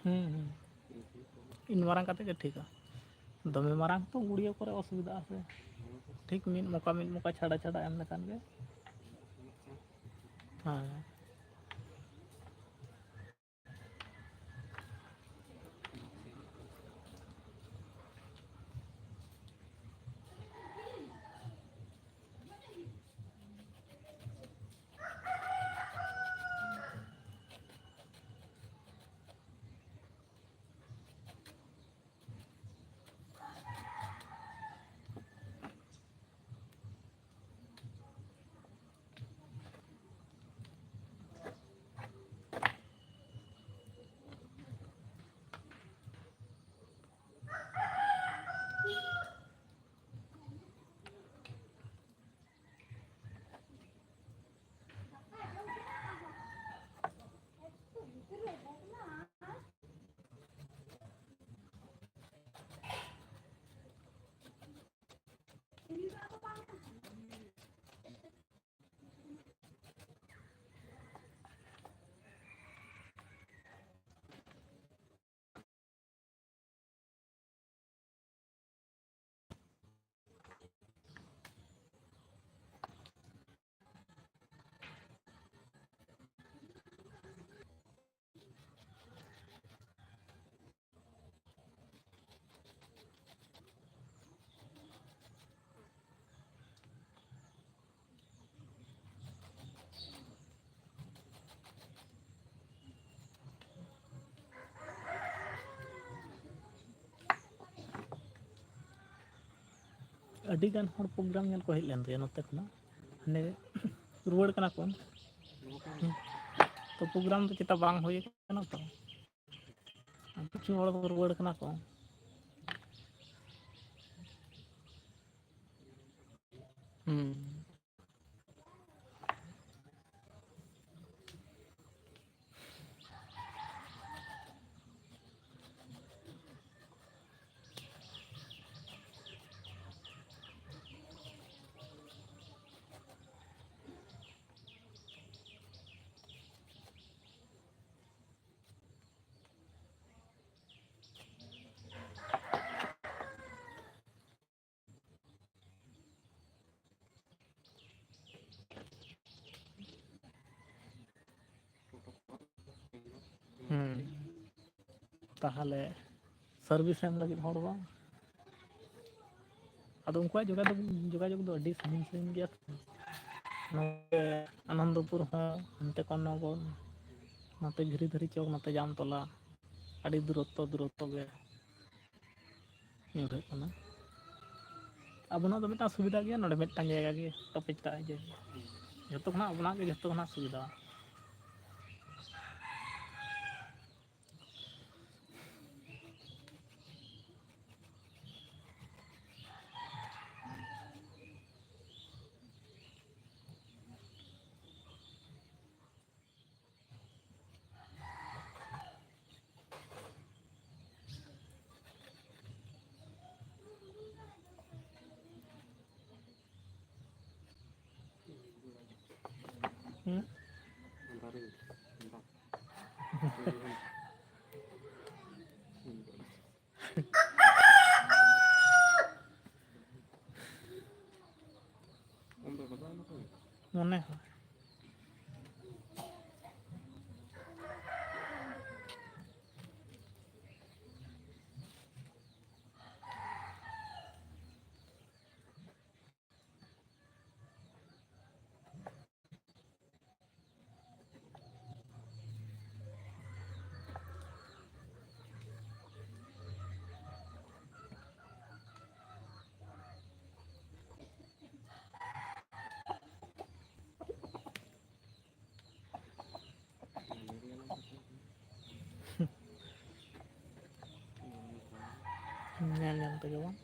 ᱦᱩᱸ, ᱦᱩᱸ᱾ ᱤᱱ ᱢᱟᱨᱟᱝ ᱠᱟᱛᱮ ᱜᱮ ᱴᱷᱤᱠᱟ᱾ ᱫᱚᱢᱮ ᱢᱟᱨᱟᱝ ᱛᱚ ᱜᱩᱲᱭᱟᱹ ᱠᱚᱨᱮ ᱚᱥᱩᱵᱤᱫᱷᱟᱜᱼᱟ ᱥᱮ᱾ ᱴᱷᱤᱠ ᱢᱤᱫ ᱢᱚᱠᱟ, ᱢᱤᱫ ᱢᱚᱠᱟ ᱪᱷᱟᱰᱟ ᱪᱷᱟᱰᱟ ᱮᱢ ᱞᱮᱠᱷᱟᱱ ᱜᱮ᱾ ᱦᱮᱸ᱾ ᱟᱹᱰᱤ ᱜᱟᱱ ᱦᱚᱲ ᱯᱨᱳᱜᱨᱟᱢ ᱧᱮᱞ ᱠᱚ ᱦᱮᱡ ᱞᱮᱱ ᱛᱟᱭᱟ ᱱᱚᱛᱮ ᱠᱷᱚᱱᱟᱜ, ᱦᱟᱸᱰᱮ ᱨᱩᱣᱟᱹᱲ ᱠᱟᱱᱟ ᱠᱚ᱾ ᱦᱩᱸ᱾ ᱛᱚ ᱯᱨᱳᱜᱨᱟᱢ ᱫᱚ ᱪᱮᱛᱟ ᱵᱟᱝ ᱦᱩᱭ ᱠᱟᱱᱟ ᱛᱚ, ᱠᱤᱪᱷᱩ ᱦᱚᱲ ᱫᱚ ᱨᱩᱣᱟᱹᱲ ᱠᱟᱱᱟ ᱠᱚ᱾ ᱦᱩᱸ᱾ ᱦᱩᱸ᱾ ᱛᱟᱦᱚᱞᱮ service ᱮᱢ ᱞᱟᱹᱜᱤᱫ ᱦᱚᱲ ᱵᱟᱝ? ᱟᱫᱚ ᱩᱱᱠᱩᱣᱟᱜ ᱡᱳᱜᱟᱡᱳᱜᱽ, ᱡᱳᱜᱟᱡᱳᱜᱽ ᱫᱚ ᱟᱹᱰᱤ ᱥᱟᱺᱜᱤᱧ ᱥᱟᱺᱜᱤᱧ ᱜᱮᱭᱟ ᱛᱚ᱾ ᱱᱚᱛᱮ ᱟᱱᱚᱱᱫᱚᱯᱩᱨ ᱦᱚᱸ, ᱦᱟᱱᱛᱮ ᱠᱚᱨᱱᱚᱜᱚᱨ, ᱱᱚᱛᱮ ᱜᱤᱨᱤᱫᱷᱟᱨᱤ ᱪᱚᱠ, ᱱᱚᱛᱮ ᱡᱟᱢᱛᱚᱞᱟ, ᱟᱹᱰᱤ ᱫᱩᱨᱚᱛᱛᱚ, ᱫᱩᱨᱚᱛᱛᱚ ᱜᱮ᱾ ᱧᱩᱨ ᱦᱩᱭᱩᱜ ᱠᱟᱱᱟ᱾ ᱟᱵᱚᱱᱟᱜ ᱫᱚ ᱢᱤᱫᱴᱟᱝ ᱥᱩᱵᱤᱫᱷᱟ ᱜᱮᱭᱟ, ᱱᱚᱰᱮ ᱢᱤᱫᱴᱟᱝ ᱡᱟᱭᱜᱟ ᱜᱮ ᱴᱚᱯᱤᱠ ᱴᱟᱜ ᱤᱭᱟᱹ᱾ ᱡᱚᱛᱚ ᱠᱷᱚᱱᱟᱜ ᱟᱵᱚᱱᱟᱜ ᱜᱮ ᱡᱚᱛᱚ ᱠᱷᱚᱱᱟᱜ ᱥᱩᱵᱤᱫᱷᱟ᱾ ᱦᱩᱸ? ᱢᱚᱱᱮ ᱦᱚᱸ᱾ ᱧᱮᱞ ᱧᱮᱞ ᱛᱮᱜᱮ ᱵᱚᱱ᱾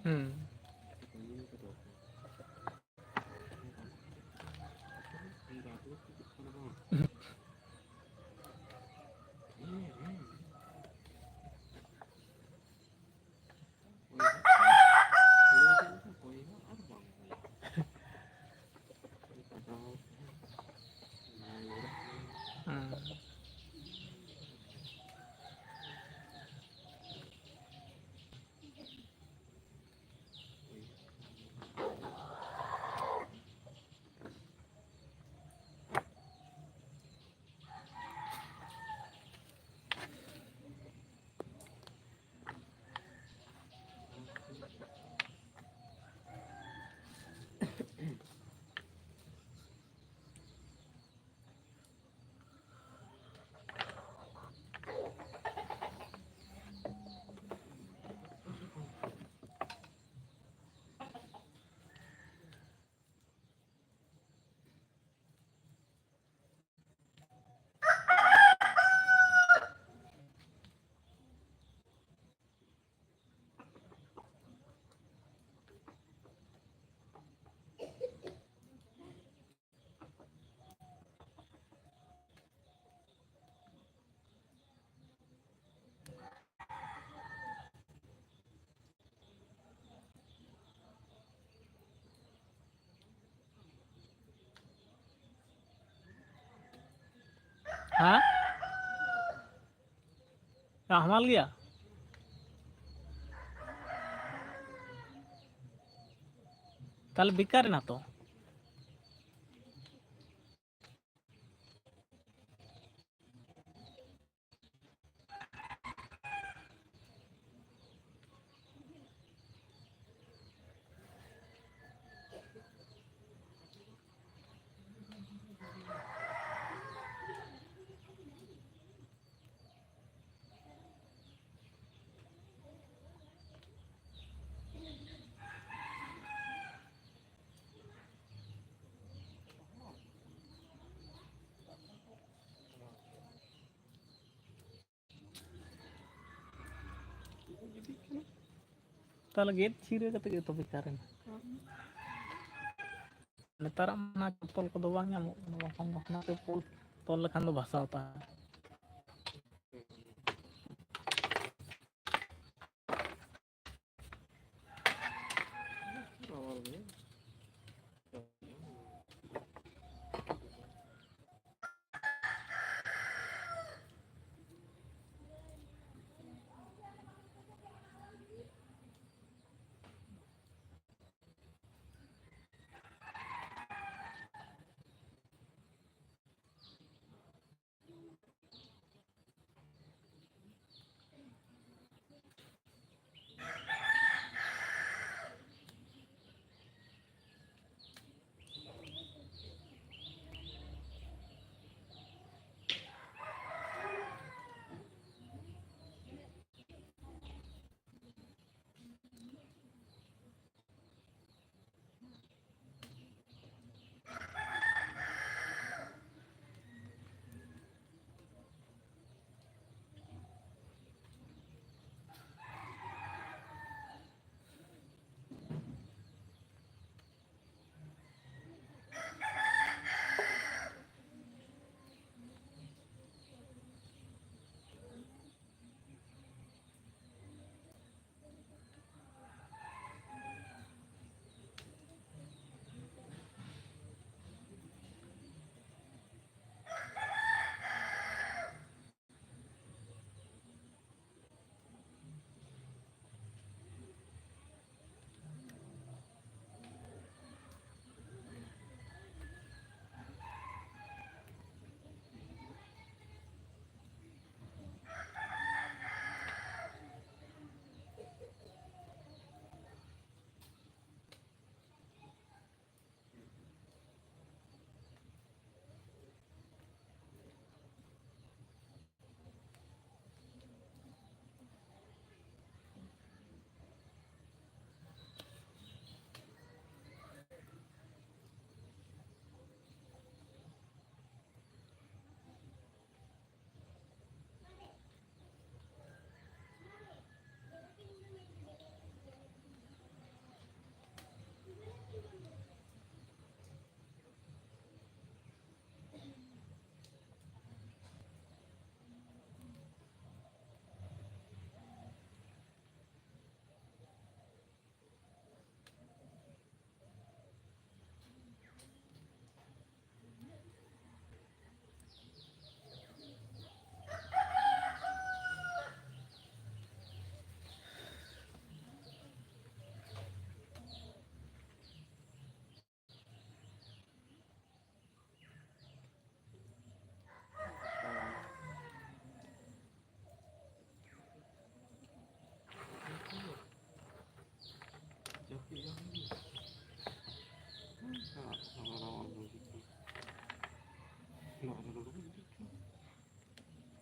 ᱦᱩᱸ᱾ ᱦᱩᱸ᱾ ᱦᱮᱸ? ᱦᱟᱢᱟᱞ ᱜᱮᱭᱟ? ᱛᱟᱦᱞᱮ ᱵᱮᱠᱟᱨ ᱮᱱᱟ ᱛᱚ᱾ ᱛᱟᱦᱚᱞᱮ ᱜᱮᱫ ᱪᱷᱤᱨᱟᱹ ᱠᱟᱛᱮ ᱜᱮ ᱛᱚ ᱵᱮᱠᱟᱨ ᱮᱱᱟ᱾ ᱱᱮᱛᱟᱨᱟᱜ ᱢᱟ ᱚᱱᱟ ᱪᱚᱯᱯᱚᱞ ᱠᱚᱫᱚ ᱵᱟᱝ ᱧᱟᱢᱚᱜ ᱠᱟᱱᱟ, ᱵᱟᱠᱷᱟᱱ ᱫᱚ ᱚᱱᱟ ᱪᱚᱯᱯᱚᱞ ᱛᱚᱞ ᱞᱮᱠᱷᱟᱱ ᱫᱚ ᱵᱷᱟᱥᱟᱣ ᱛᱟᱦᱮᱸ᱾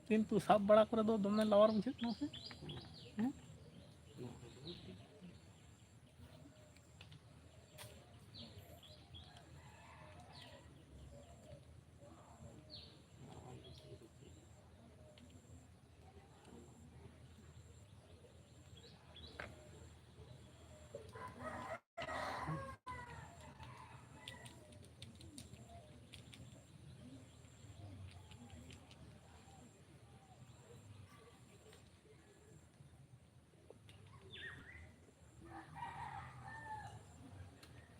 ᱠᱤᱱᱛᱩ ᱥᱟᱵ ᱵᱟᱲᱟ ᱠᱚᱨᱮ ᱫᱚ ᱫᱚᱢᱮ ᱞᱟᱣᱟᱨ ᱵᱩᱡᱷᱟᱹᱜ ᱠᱟᱱᱟ ᱥᱮ?